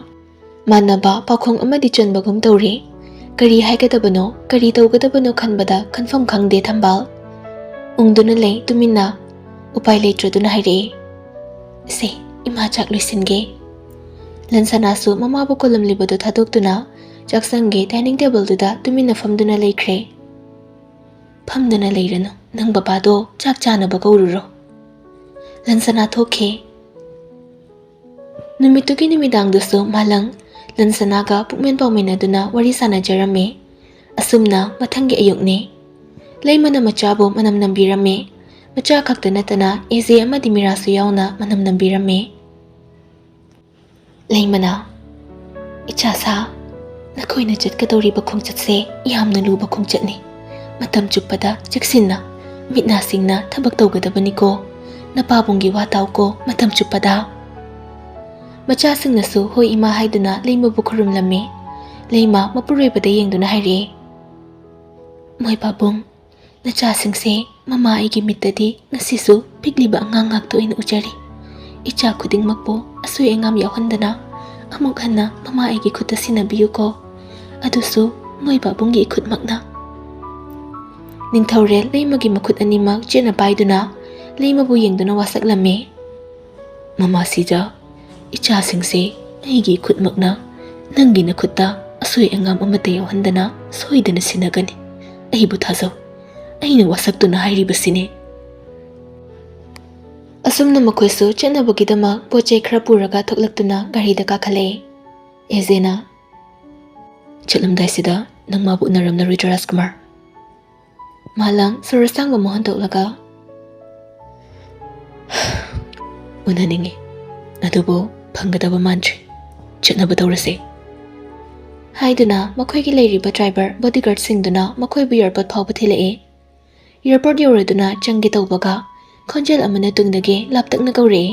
ꯃꯥꯟꯅꯕ ꯄꯥꯎꯈꯣꯡ ꯑꯃꯗꯤ ꯆꯟꯕꯒꯨꯝ ꯇꯧꯔꯤ꯫ ꯀꯔꯤ ꯍꯥꯏꯒꯗꯕꯅꯣ, ꯀꯔꯤ ꯇꯧꯒꯗꯕꯅꯣ ꯈꯟꯕꯗ ꯈꯟꯐꯝ ꯈꯪꯗꯦ ꯊꯝꯕꯥꯜ꯫ ꯎꯪꯗꯨꯅ ꯂꯩ ꯇꯨꯃꯤꯟꯅ꯫ ꯎꯄꯥꯏ ꯂꯩꯇ꯭ꯔꯗꯨꯅ ꯍꯥꯏꯔꯛꯏ, "ꯁꯦ, ꯏꯃꯥ ꯆꯥꯛ ꯂꯣꯏꯁꯤꯟꯒꯦ꯫" ꯂꯟꯁꯅꯥꯁꯨ ꯃꯃꯥꯕꯨ ꯀꯣꯜꯂꯝꯂꯤꯕꯗꯨ ꯊꯥꯗꯣꯛꯇꯨꯅ ꯆꯥꯛꯁꯪꯒꯤ ꯗꯥꯏꯅꯤꯡ ꯇꯦꯕꯜꯗꯨꯗ ꯇꯨꯃꯤꯟꯅ ꯐꯝꯗꯨꯅ ꯂꯩꯈ꯭ꯔꯦ꯫ "ꯐꯝꯗꯨꯅ ꯂꯩꯔꯅꯨ, ꯅꯪ ꯕꯕꯥꯗꯣ ꯆꯥꯛ ꯆꯥꯅꯕ ꯀꯧꯔꯨꯔꯣ꯫" ꯂꯟꯁꯅꯥ ꯊꯣꯛꯈꯤ꯫ ꯅꯨꯃꯤꯠꯇꯨꯒꯤ ꯅꯨꯃꯤꯗꯥꯡꯗꯨꯁꯨ ꯃꯥꯂꯪ ꯂꯟꯁꯅꯥꯒ ꯄꯨꯛꯃꯦꯟ ꯄꯥꯎꯃꯤꯟꯅꯗꯨꯅ ꯋꯥꯔꯤ ꯁꯥꯟꯅꯖꯔꯝꯃꯤ꯫ ꯑꯁꯨꯝꯅ ꯃꯊꯪꯒꯤ ꯑꯌꯨꯛꯅꯤ꯫ ꯂꯩꯃꯅ ꯃꯆꯥꯕꯨ ꯃꯅꯝ ꯅꯝꯕꯤꯔꯝꯃꯤ꯫ ꯃꯆꯥ ꯈꯛꯇ ꯅꯠꯇꯅ ꯑꯦꯖꯦ ꯑꯃꯗꯤ ꯃꯤꯔꯥꯁꯨ ꯌꯥꯎꯅ ꯃꯅꯝ ꯅꯝꯕꯤꯔꯝꯃꯤ꯫ ꯂꯩꯃꯅ, "ꯏꯆꯥ ꯁꯥ, ꯅꯈꯣꯏꯅ ꯆꯠꯀꯗꯧꯔꯤꯕ ꯈꯣꯡꯆꯠꯁꯦ ꯌꯥꯝꯅ ꯂꯨꯕ ꯈꯣꯡꯆꯠꯅꯤ꯫ ꯃꯇꯝ ꯆꯨꯞꯄꯗ ꯆꯦꯛꯁꯤꯟꯅ, ꯃꯤꯠ ꯅꯥ ꯁꯤꯡꯅ ꯊꯕꯛ ꯇꯧꯒꯗꯕꯅꯤꯀꯣ꯫ ꯅꯄꯥꯕꯨꯡꯒꯤ ꯋꯥ ꯇꯥꯎꯀꯣ ꯃꯇꯝ ꯆꯨꯞꯄꯗ꯫" ꯃꯆꯥꯁꯤꯡꯅꯁꯨ "ꯍꯣꯏ ꯏꯃꯥ" ꯍꯥꯏꯗꯨꯅ ꯂꯩꯃꯕꯨ ꯈꯨꯔꯨꯝꯂꯝꯃꯤ꯫ ꯂꯩꯃ ꯃꯄꯨꯔꯣꯏꯕꯗ ꯌꯦꯡꯗꯨꯅ ꯍꯥꯏꯔꯛꯏ, "ꯃꯣꯏ ꯄꯥꯕꯨꯡ, ꯅꯆꯥꯁꯤꯡꯁꯦ ꯃꯃꯥ ꯑꯩꯒꯤ ꯃꯤꯠꯇꯗꯤ ꯉꯁꯤꯁꯨ ꯄꯤꯛꯂꯤꯕ ꯑꯉꯥꯡ ꯉꯥꯛꯇ ꯑꯣꯏꯅ ꯎꯖꯔꯤ꯫ ꯏꯆꯥ ꯈꯨꯗꯤꯡꯃꯛꯄꯨ ꯑꯁꯣꯏ ꯑꯉꯥꯝ ꯌꯥꯎꯍꯟꯗꯅ ꯑꯃꯨꯛ ꯍꯟꯅ ꯃꯃꯥ ꯑꯩꯒꯤ ꯈꯨꯠꯇ ꯁꯤꯟꯅꯕꯤꯌꯨꯀꯣ, ꯑꯗꯨꯁꯨ ꯅꯣꯏ ꯄꯥꯕꯨꯡꯒꯤ ꯏꯈꯨꯠꯃꯛꯅ꯫ ꯅꯤꯡꯊꯧꯔꯦꯜ ꯂꯩꯃꯒꯤ ꯃꯈꯨꯠ ꯑꯅꯤꯃꯛ ꯆꯦꯠꯅ ꯄꯥꯏꯗꯨꯅ ꯂꯩꯃꯕꯨ ꯌꯦꯡꯗꯨꯅ ꯋꯥꯁꯛꯂꯝꯃꯤ꯫ "ꯃꯃꯥ ꯁꯤꯖ, ꯏꯆꯥꯁꯤꯡꯁꯦ ꯑꯩꯒꯤ ꯏꯈꯨꯠꯃꯛꯅ ꯅꯪꯒꯤ ꯅꯈꯨꯠꯇ ꯑꯁꯣꯏ ꯑꯉꯥꯝ ꯑꯃꯠꯇ ꯌꯥꯎꯍꯟꯗꯅ ꯁꯣꯏꯗꯅ ꯁꯤꯟꯅꯒꯅꯤ꯫ ꯑꯩꯕꯨ ꯊꯥꯖꯧ, ꯑꯩꯅ ꯋꯥꯁꯛꯇꯨꯅ ꯍꯥꯏꯔꯤꯕꯁꯤꯅꯤ"꯫ ꯑꯁꯨꯝꯅ ꯃꯈꯣꯏꯁꯨ ꯆꯠꯅꯕꯒꯤꯗꯃꯛ ꯄꯣꯠ ꯆꯩ ꯈꯔ ꯄꯨꯔꯒ ꯊꯣꯛꯂꯛꯇꯨꯅ ꯒꯥꯔꯤꯗ ꯀꯥꯈꯠꯂꯛꯏ꯫ ꯑꯦꯖꯦꯅ, "ꯆꯠꯂꯝꯗꯥꯏꯁꯤꯗ ꯅꯪ ꯃꯥꯕꯨ ꯎꯅꯔꯝꯂꯔꯣꯏꯗ꯭ꯔꯣ ꯔꯥꯖꯀꯨꯃꯥꯔ?" ꯃꯥꯂꯪ ꯁꯣꯔ ꯑꯁꯥꯡꯕ ꯑꯃ ꯍꯣꯟꯗꯣꯛꯂꯒ, "ꯎꯅꯅꯤꯡꯉꯤ, ꯑꯗꯨꯕꯨ ꯐꯪꯒꯗꯕ ꯃꯥꯟꯗ꯭ꯔꯤ꯫ ꯆꯠꯅꯕ ꯇꯧꯔꯁꯦ" ꯍꯥꯏꯗꯨꯅ ꯃꯈꯣꯏꯒꯤ ꯂꯩꯔꯤꯕ ꯗ꯭ꯔꯥꯏꯚꯔ ꯕꯣꯗꯤꯒꯥꯔꯗꯁꯤꯡꯗꯨꯅ ꯃꯈꯣꯏꯕꯨ ꯑꯦꯌꯔꯄꯣꯔꯠ ꯐꯥꯎꯕ ꯊꯤꯜꯂꯛꯏ꯫ ꯑꯦꯌꯔꯄꯣꯔꯠ ꯌꯧꯔꯗꯨꯅ ꯆꯪꯒꯦ ꯇꯧꯕꯒ ꯈꯣꯟꯖꯦꯜ ꯑꯃꯅ ꯇꯨꯡꯗꯒꯤ ꯂꯥꯞꯇꯛꯅ ꯀꯧꯔꯛꯏ,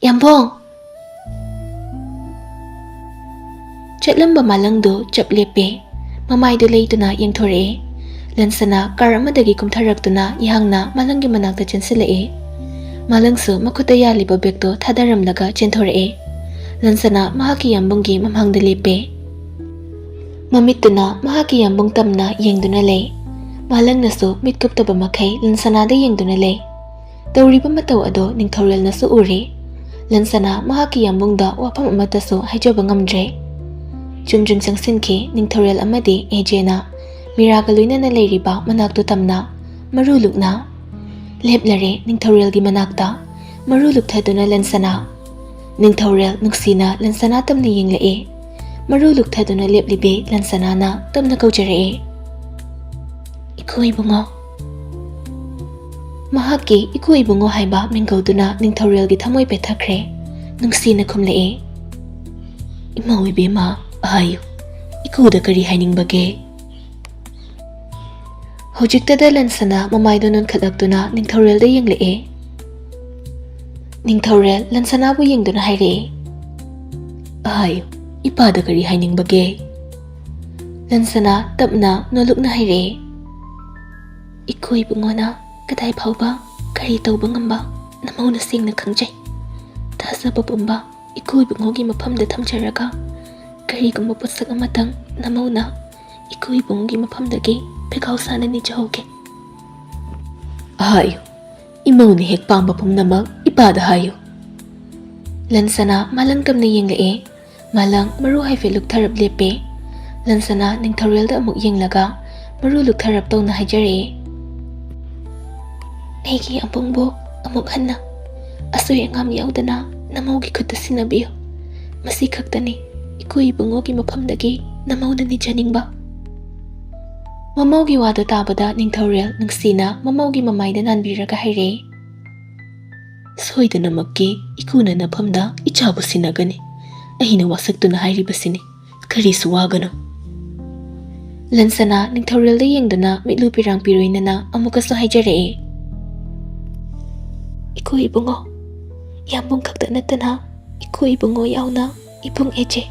"ꯌꯥꯝꯕꯣꯡ!" ꯆꯠꯂꯝꯕ ꯃꯥꯂꯪꯗꯨ ꯆꯞ ꯂꯦꯞꯄꯦ꯫ ꯃꯃꯥꯏꯗꯨ ꯂꯩꯗꯨꯅ ꯌꯦꯡꯊꯣꯔꯛꯑꯦ꯫ ꯂꯟꯁꯅꯥ ꯀꯥꯔ ꯑꯃꯗꯒꯤ ꯀꯨꯝꯊꯔꯛꯇꯨꯅ ꯌꯥꯡꯅ ꯃꯥꯂꯪꯒꯤ ꯃꯅꯥꯛꯇ ꯆꯦꯟꯁꯤꯜꯂꯛꯑꯦ꯫ ꯃꯥꯂꯪꯁꯨ ꯃꯈꯨꯠꯇ ꯌꯥꯜꯂꯤꯕ ꯕꯦꯒꯇꯨ ꯊꯥꯗꯔꯝꯂꯒ ꯆꯦꯟꯊꯣꯔꯛꯑꯦ꯫ ꯂꯟꯁꯅꯥ ꯃꯍꯥꯛꯀꯤ ꯌꯥꯝꯕꯨꯡꯒꯤ ꯃꯃꯥꯡꯗ ꯂꯦꯞꯄꯦ꯫ ꯃꯃꯤꯠꯇꯨꯅ ꯃꯍꯥꯛꯀꯤ ꯌꯥꯝꯕꯨꯡ ꯇꯝꯅ ꯌꯦꯡꯗꯨꯅ ꯂꯩ꯫ ꯃꯥꯂꯪꯅꯁꯨ ꯃꯤꯠ ꯀꯨꯞꯇꯕ ꯃꯈꯩ ꯂꯟꯁꯅꯥꯗ ꯌꯦꯡꯗꯨꯅ ꯂꯩ꯫ ꯇꯧꯔꯤꯕ ꯃꯇꯧ ꯑꯗꯨ ꯅꯤꯡꯊꯧꯔꯦꯜꯅꯁꯨ ꯎꯔꯦ꯫ ꯂꯟꯁꯅꯥ ꯃꯍꯥꯛꯀꯤ ꯌꯥꯝꯕꯨꯡꯗ ꯋꯥꯐꯝ ꯑꯃꯠꯇꯁꯨ ꯍꯥꯏꯖꯕ ꯉꯝꯗ꯭ꯔꯦ꯫ ꯆꯨꯝꯗ꯭ꯔꯤꯡ ꯆꯪꯁꯤꯟꯈꯤ ꯅꯤꯡꯊꯧꯔꯦꯜ ꯑꯃꯗꯤ ꯑꯦꯖꯦꯅ ꯃꯤꯔꯥꯒ ꯂꯣꯏꯅꯅ ꯂꯩꯔꯤꯕ ꯃꯅꯥꯛꯇꯨ ꯇꯝꯅ, ꯃꯔꯨ ꯂꯨꯛꯅ꯫ ꯂꯦꯞꯂꯔꯦ ꯅꯤꯡꯊꯧꯔꯦꯜꯒꯤ ꯃꯅꯥꯛꯇ, ꯃꯔꯨ ꯂꯨꯛꯊꯗꯨꯅ ꯂꯟꯁꯅꯥ꯫ ꯅꯤꯡꯊꯧꯔꯦꯜ ꯅꯨꯡꯁꯤꯅ ꯂꯟꯁꯅꯥ ꯇꯝꯅ ꯌꯦꯡꯂꯛꯑꯦ꯫ ꯃꯔꯨ ꯂꯨꯛꯊꯗꯨꯅ ꯂꯦꯞꯂꯤꯕꯤ ꯂꯟꯁꯅꯥꯅ ꯇꯝꯅ ꯀꯧꯖꯔꯛꯑꯦ, "ꯏꯀꯨ ꯏꯕꯨꯡꯉꯣ"꯫ ꯃꯍꯥꯛꯀꯤ "ꯏꯀꯨ ꯏꯕꯨꯡꯉꯣ" ꯍꯥꯏꯕ ꯃꯤꯡꯒꯧꯗꯨꯅ ꯅꯤꯡꯊꯧꯔꯦꯜꯒꯤ ꯊꯃꯣꯏ ꯄꯦꯠꯊꯈ꯭ꯔꯦ꯫ ꯅꯨꯡꯁꯤꯅ ꯈꯨꯝꯂꯛꯑꯦ, "ꯏꯃꯧ ꯏꯕꯦꯝꯃ, ꯍꯥꯏꯌꯨ, ꯏꯀꯨꯗ ꯀꯔꯤ ꯍꯥꯏꯅꯤꯡꯕꯒꯦ?" ꯍꯧꯖꯤꯛꯇꯗ ꯂꯟꯁꯅꯥ ꯃꯃꯥꯏꯗꯣ ꯅꯣꯟꯈꯠꯂꯛꯇꯨꯅ ꯅꯤꯡꯊꯧꯔꯦꯜꯗ ꯌꯦꯡꯂꯛꯑꯦ꯫ ꯅꯤꯡꯊꯧꯔꯦꯜ ꯂꯟꯁꯅꯥꯕꯨ ꯌꯦꯡꯗꯨꯅ ꯍꯥꯏꯔꯛꯑꯦ, "ꯍꯥꯏꯌꯨ, ꯏꯄꯥꯗ ꯀꯔꯤ ꯍꯥꯏꯅꯤꯡꯕꯒꯦ?" ꯂꯟꯁꯅꯥ ꯇꯞꯅ ꯅꯣꯂꯨꯛꯅ ꯍꯥꯏꯔꯛꯑꯦ, "ꯏꯀꯨ ꯏꯕꯨꯡꯉꯣꯅ ꯀꯗꯥꯏ ꯐꯥꯎꯕ ꯀꯔꯤ ꯇꯧꯕ ꯉꯝꯕ ꯅꯃꯧꯅ ꯁꯦꯡꯅ ꯈꯪꯖꯩ꯫ ꯊꯥꯖꯕ ꯄꯨꯝꯕ ꯏꯀꯨ ꯏꯕꯨꯡꯉꯣꯒꯤ ꯃꯐꯝꯗ ꯊꯝꯖꯔꯒ, ꯀꯔꯤꯒꯨꯝꯕ ꯄꯣꯠꯁꯛ ꯑꯃꯇꯪ ꯅꯃꯧꯅ ꯏꯀꯨ ꯏꯕꯨꯡꯉꯣꯒꯤ ꯃꯐꯝꯗꯒꯤ ꯐꯤꯒꯥꯎ ꯁꯥꯅ ꯅꯤꯖꯍꯧꯒꯦ꯫ ꯍꯥꯏꯌꯨ, ꯏꯃꯧꯅ ꯍꯦꯛ ꯄꯥꯝꯕ ꯄꯨꯝꯅꯃꯛ ꯏꯄꯥꯗ ꯍꯥꯏꯌꯨ꯫ ꯂꯟꯁꯅꯥ ꯃꯥꯂꯪ ꯇꯝꯅ ꯌꯦꯡꯂꯛꯑꯦ꯫ ꯃꯥꯂꯪ ꯃꯔꯨ ꯍꯥꯏꯐꯦꯠ ꯂꯨꯛꯊꯔꯞ ꯂꯦꯞꯄꯦ꯫ ꯂꯟꯁꯅꯥ ꯅꯤꯡꯊꯧꯔꯦꯜꯗ ꯑꯃꯨꯛ ꯌꯦꯡꯂꯒ ꯃꯔꯨ ꯂꯨꯛꯊꯔꯞ ꯇꯧꯅ ꯍꯥꯏꯖꯔꯛꯑꯦ, "ꯑꯩꯒꯤ ꯑꯕꯨꯡꯕꯨ ꯑꯃꯨꯛ ꯍꯟꯅ ꯑꯁꯣꯏ ꯑꯉꯥꯝ ꯌꯥꯎꯗꯅ ꯅꯃꯧꯒꯤ ꯈꯨꯠꯇ ꯁꯤꯟꯅꯕꯤꯌꯨ꯫ ꯃꯁꯤ ꯈꯛꯇꯅꯤ ꯏꯀꯨ ꯏꯕꯨꯡꯉꯣꯒꯤ ꯃꯐꯝꯗꯒꯤ ꯅꯃꯧꯅ ꯅꯤꯖꯅꯤꯡꯕ꯫" ꯃꯃꯧꯒꯤ ꯋꯥꯗꯨ ꯇꯥꯕꯗ ꯅꯤꯡꯊꯧꯔꯦꯜ ꯅꯨꯡꯁꯤꯅ ꯃꯃꯧꯒꯤ ꯃꯃꯥꯏꯗ ꯅꯥꯟꯕꯤꯔꯒ ꯍꯥꯏꯔꯛꯑꯦ, "ꯁꯣꯏꯗꯅꯃꯛꯀꯤ ꯏꯀꯨꯅ ꯅꯐꯝꯗ ꯏꯆꯥꯕꯨ ꯁꯤꯟꯅꯒꯅꯤ꯫ ꯑꯩꯅ ꯋꯥꯁꯛꯇꯨꯅ ꯍꯥꯏꯔꯤꯕꯁꯤꯅꯤ, ꯀꯔꯤꯁꯨ ꯋꯥꯒꯅꯨ꯫" ꯂꯟꯁꯅꯥ ꯅꯤꯡꯊꯧꯔꯦꯜꯗ ꯌꯦꯡꯗꯨꯅ ꯃꯤꯠꯂꯨ ꯄꯤꯔꯥꯡ ꯄꯤꯔꯣꯏꯅꯅ ꯑꯃꯨꯛꯀꯁꯨ ꯍꯥꯏꯖꯔꯛꯑꯦ, "ꯏꯀꯨ ꯏꯕꯨꯡꯉꯣ, ꯌꯥꯝꯕꯨꯡ ꯈꯛꯇ ꯅꯠꯇꯅ ꯏꯀꯨ ꯏꯕꯨꯡꯉꯣ ꯌꯥꯎꯅ ꯏꯕꯨꯡ ꯑꯦꯖꯦ,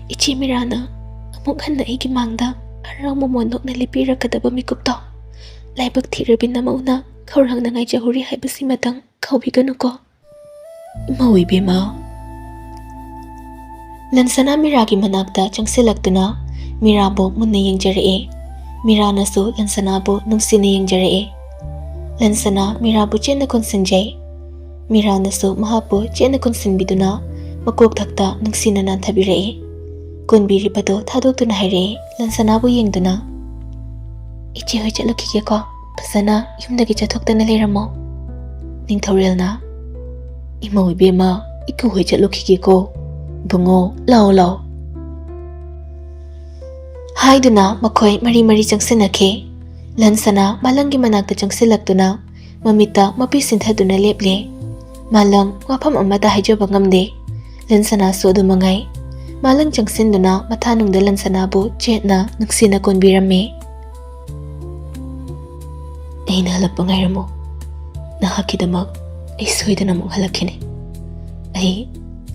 ꯏꯆꯦ ꯃꯤꯔꯥꯅ ꯑꯃꯨꯛ ꯍꯟꯅ ꯑꯩꯒꯤ ꯃꯥꯡꯗ ꯍꯔꯥꯎ ꯃꯃꯣꯟ ꯅꯣꯛꯅ ꯂꯦꯞꯄꯤꯔꯛꯀꯗꯕ ꯃꯤꯀꯨꯞꯇꯣ ꯂꯥꯏꯕꯛ ꯊꯤꯔꯕꯤ ꯅꯃꯧꯅ ꯈꯧꯔꯥꯡꯅ ꯉꯥꯏꯖꯍꯧꯔꯤ ꯍꯥꯏꯕꯁꯤꯃꯇꯪ ꯀꯥꯎꯕꯤꯒꯅꯨꯀꯣ, ꯏꯃꯧ ꯏꯕꯦꯝꯃ꯫" ꯂꯟꯁꯅꯥ ꯃꯤꯔꯥꯒꯤ ꯃꯅꯥꯛꯇ ꯆꯪꯁꯤꯜꯂꯛꯇꯨꯅ ꯃꯤꯔꯥꯕꯨ ꯃꯨꯟꯅ ꯌꯦꯡꯖꯔꯛꯑꯦ꯫ ꯃꯤꯔꯥꯅꯁꯨ ꯂꯟꯁꯅꯥꯕꯨ ꯅꯨꯡꯁꯤꯅ ꯌꯦꯡꯖꯔꯛꯑꯦ꯫ ꯂꯟꯁꯅꯥ ꯃꯤꯔꯥꯕꯨ ꯆꯦꯠꯅ ꯀꯣꯟꯁꯤꯟꯖꯩ꯫ ꯃꯤꯔꯥꯅꯁꯨ ꯃꯍꯥꯛꯄꯨ ꯆꯦꯠꯅ ꯀꯣꯟꯁꯤꯟꯕꯤꯗꯨꯅ ꯃꯀꯣꯛꯊꯛꯇ ꯅꯨꯡꯁꯤꯅ ꯅꯥꯟꯊꯕꯤꯔꯛꯏ꯫ ꯀꯣꯟꯕꯤꯔꯤꯕꯗꯨ ꯊꯥꯗꯣꯛꯇꯨꯅ ꯍꯥꯏꯔꯛꯏ, ꯂꯟꯁꯅꯥꯕꯨ ꯌꯦꯡꯗꯨꯅ, "ꯏꯆꯦ ꯍꯣꯏ ꯆꯠꯂꯨꯈꯤꯒꯦꯀꯣ, ꯐꯖꯅ ꯌꯨꯝꯗꯒꯤ ꯆꯠꯊꯣꯛꯇꯅ ꯂꯩꯔꯝꯃꯣ꯫" ꯅꯤꯡꯊꯧꯔꯦꯜꯅ, "ꯏꯃꯧ ꯏꯕꯦꯝꯃ, ꯏꯀꯨ ꯍꯣꯏ ꯆꯠꯂꯨꯈꯤꯒꯦꯀꯣ, ꯏꯕꯨꯡꯉꯣ, ꯂꯥꯛꯑꯣ ꯂꯥꯛꯑꯣ꯫" ꯍꯥꯏꯗꯨꯅ ꯃꯈꯣꯏ ꯃꯔꯤ ꯃꯔꯤ ꯆꯪꯁꯤꯟꯅꯈꯤ꯫ ꯂꯟꯁꯅꯥ ꯃꯥꯂꯪꯒꯤ ꯃꯅꯥꯛꯇ ꯆꯪꯁꯤꯜꯂꯛꯇꯨꯅ ꯃꯃꯤꯠꯇ ꯃꯄꯤ ꯁꯤꯟꯊꯗꯨꯅ ꯂꯦꯞꯂꯦ꯫ ꯃꯥꯂꯪ ꯋꯥꯐꯝ ꯑꯃꯠꯇ ꯍꯥꯏꯖꯕ ꯉꯝꯗꯦ꯫ ꯂꯟꯁꯅꯥꯁꯨ ꯑꯗꯨ ꯃꯉꯥꯏ꯫ ꯃꯥꯂꯪ ꯆꯪꯁꯤꯟꯗꯨꯅ ꯃꯊꯥꯅꯨꯡꯗ ꯂꯟꯁꯅꯥꯕꯨ ꯆꯦꯠꯅ ꯅꯨꯡꯁꯤꯅ ꯀꯣꯟꯕꯤꯔꯝꯃꯤ꯫ "ꯑꯩꯅ ꯍꯜꯂꯛꯄ ꯉꯥꯏꯔꯝꯃꯨ꯫ ꯅꯍꯥꯛꯀꯤꯗꯃꯛ ꯑꯩ ꯁꯣꯏꯗꯅ ꯑꯃꯨꯛ ꯍꯜꯂꯛꯈꯤꯅꯤ꯫ ꯑꯩ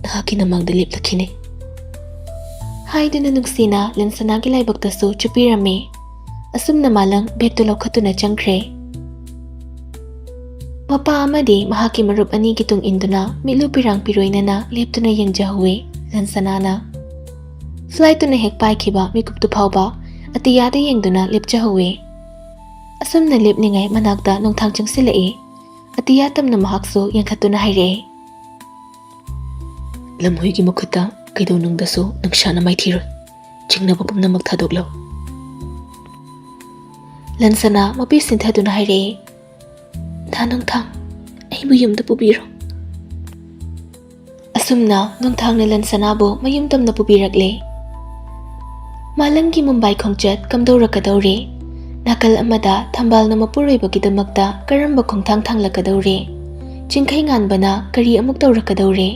ꯅꯍꯥꯛꯀꯤ ꯅꯃꯥꯡꯗ ꯂꯦꯞꯂꯛꯈꯤꯅꯤ꯫" ꯍꯥꯏꯗꯨꯅ ꯅꯨꯡꯁꯤꯅ ꯂꯟꯁꯅꯥꯒꯤ ꯂꯥꯏꯕꯛꯇꯁꯨ ꯆꯨꯞꯄꯤꯔꯝꯃꯤ꯫ ꯑꯁꯨꯝꯅ ꯃꯥꯂꯪ ꯕꯦꯒꯇꯨ ꯂꯧꯈꯠꯇꯨꯅ ꯆꯪꯈ꯭ꯔꯦ꯫ ꯃꯄꯥ ꯑꯃꯗꯤ ꯃꯍꯥꯛꯀꯤ ꯃꯔꯨꯞ ꯑꯅꯤꯒꯤ ꯇꯨꯡ ꯏꯟꯗꯨꯅ ꯃꯤꯠꯂꯨ ꯄꯤꯔꯥꯡ ꯄꯤꯔꯣꯏꯅꯅ ꯂꯦꯞꯇꯨꯅ ꯌꯦꯡꯖꯍꯧꯋꯤ ꯂꯟꯁꯅꯥꯅ꯫ Flightꯇꯨꯅ ꯍꯦꯛ ꯄꯥꯏꯈꯤꯕ ꯃꯤꯀꯨꯞꯇꯨ ꯐꯥꯎꯕ ꯑꯇꯤꯌꯥꯗ ꯌꯦꯡꯗꯨꯅ ꯂꯦꯞꯆꯍꯧꯋꯤ꯫ ꯑꯁꯨꯝꯅ ꯂꯦꯞꯂꯤꯉꯩ ꯃꯅꯥꯛꯇ ꯅꯣꯡꯊꯥꯡ ꯆꯪꯁꯤꯜꯂꯛꯏ꯫ ꯑꯇꯤꯌꯥ ꯇꯝꯅ ꯃꯍꯥꯛꯁꯨ ꯌꯦꯡꯈꯠꯇꯨꯅ ꯍꯥꯏꯔꯛꯏ, "ꯂꯝꯍꯨꯏꯒꯤ ꯃꯈꯨꯠꯇ ꯀꯩꯗꯧꯅꯨꯡꯗꯁꯨ ꯅꯨꯡꯁꯥꯅ ꯃꯥꯏꯊꯤꯔꯣꯏ꯫ ꯆꯤꯡꯅꯕ ꯄꯨꯝꯅꯃꯛ ꯊꯥꯗꯣꯛꯂꯣ꯫" ꯂꯟꯁꯅꯥ ꯃꯄꯤ ꯁꯤꯟꯊꯗꯨꯅ ꯍꯥꯏꯔꯛꯏ, "ꯙꯥ ꯅꯣꯡꯊꯥꯡ, ꯑꯩꯕꯨ ꯌꯨꯝꯗ ꯄꯨꯕꯤꯔꯣ꯫" ꯑꯁꯨꯝꯅ ꯅꯣꯡꯊꯥꯡꯅ ꯂꯟꯁꯅꯥꯕꯨ ꯃꯌꯨꯝ ꯇꯝꯅ ꯄꯨꯕꯤꯔꯛꯂꯦ꯫ ꯃꯥꯂꯪꯒꯤ ꯃꯨꯝꯕꯥꯏ ꯈꯣꯡꯆꯠ ꯀꯝꯗꯧꯔꯛꯀꯗꯧꯔꯦ? ꯅꯥꯀꯜ ꯑꯃꯗ ꯊꯝꯕꯥꯜꯅ ꯃꯄꯨꯔꯣꯏꯕꯒꯤꯗꯃꯛꯇ ꯀꯔꯝꯕ ꯈꯣꯡꯊꯥꯡ ꯊꯥꯡꯂꯛꯀꯗꯧꯔꯦ? ꯆꯤꯡꯈꯩ ꯉꯥꯟꯕꯅ ꯀꯔꯤ ꯑꯃꯨꯛ ꯇꯧꯔꯛꯀꯗꯧꯔꯦ?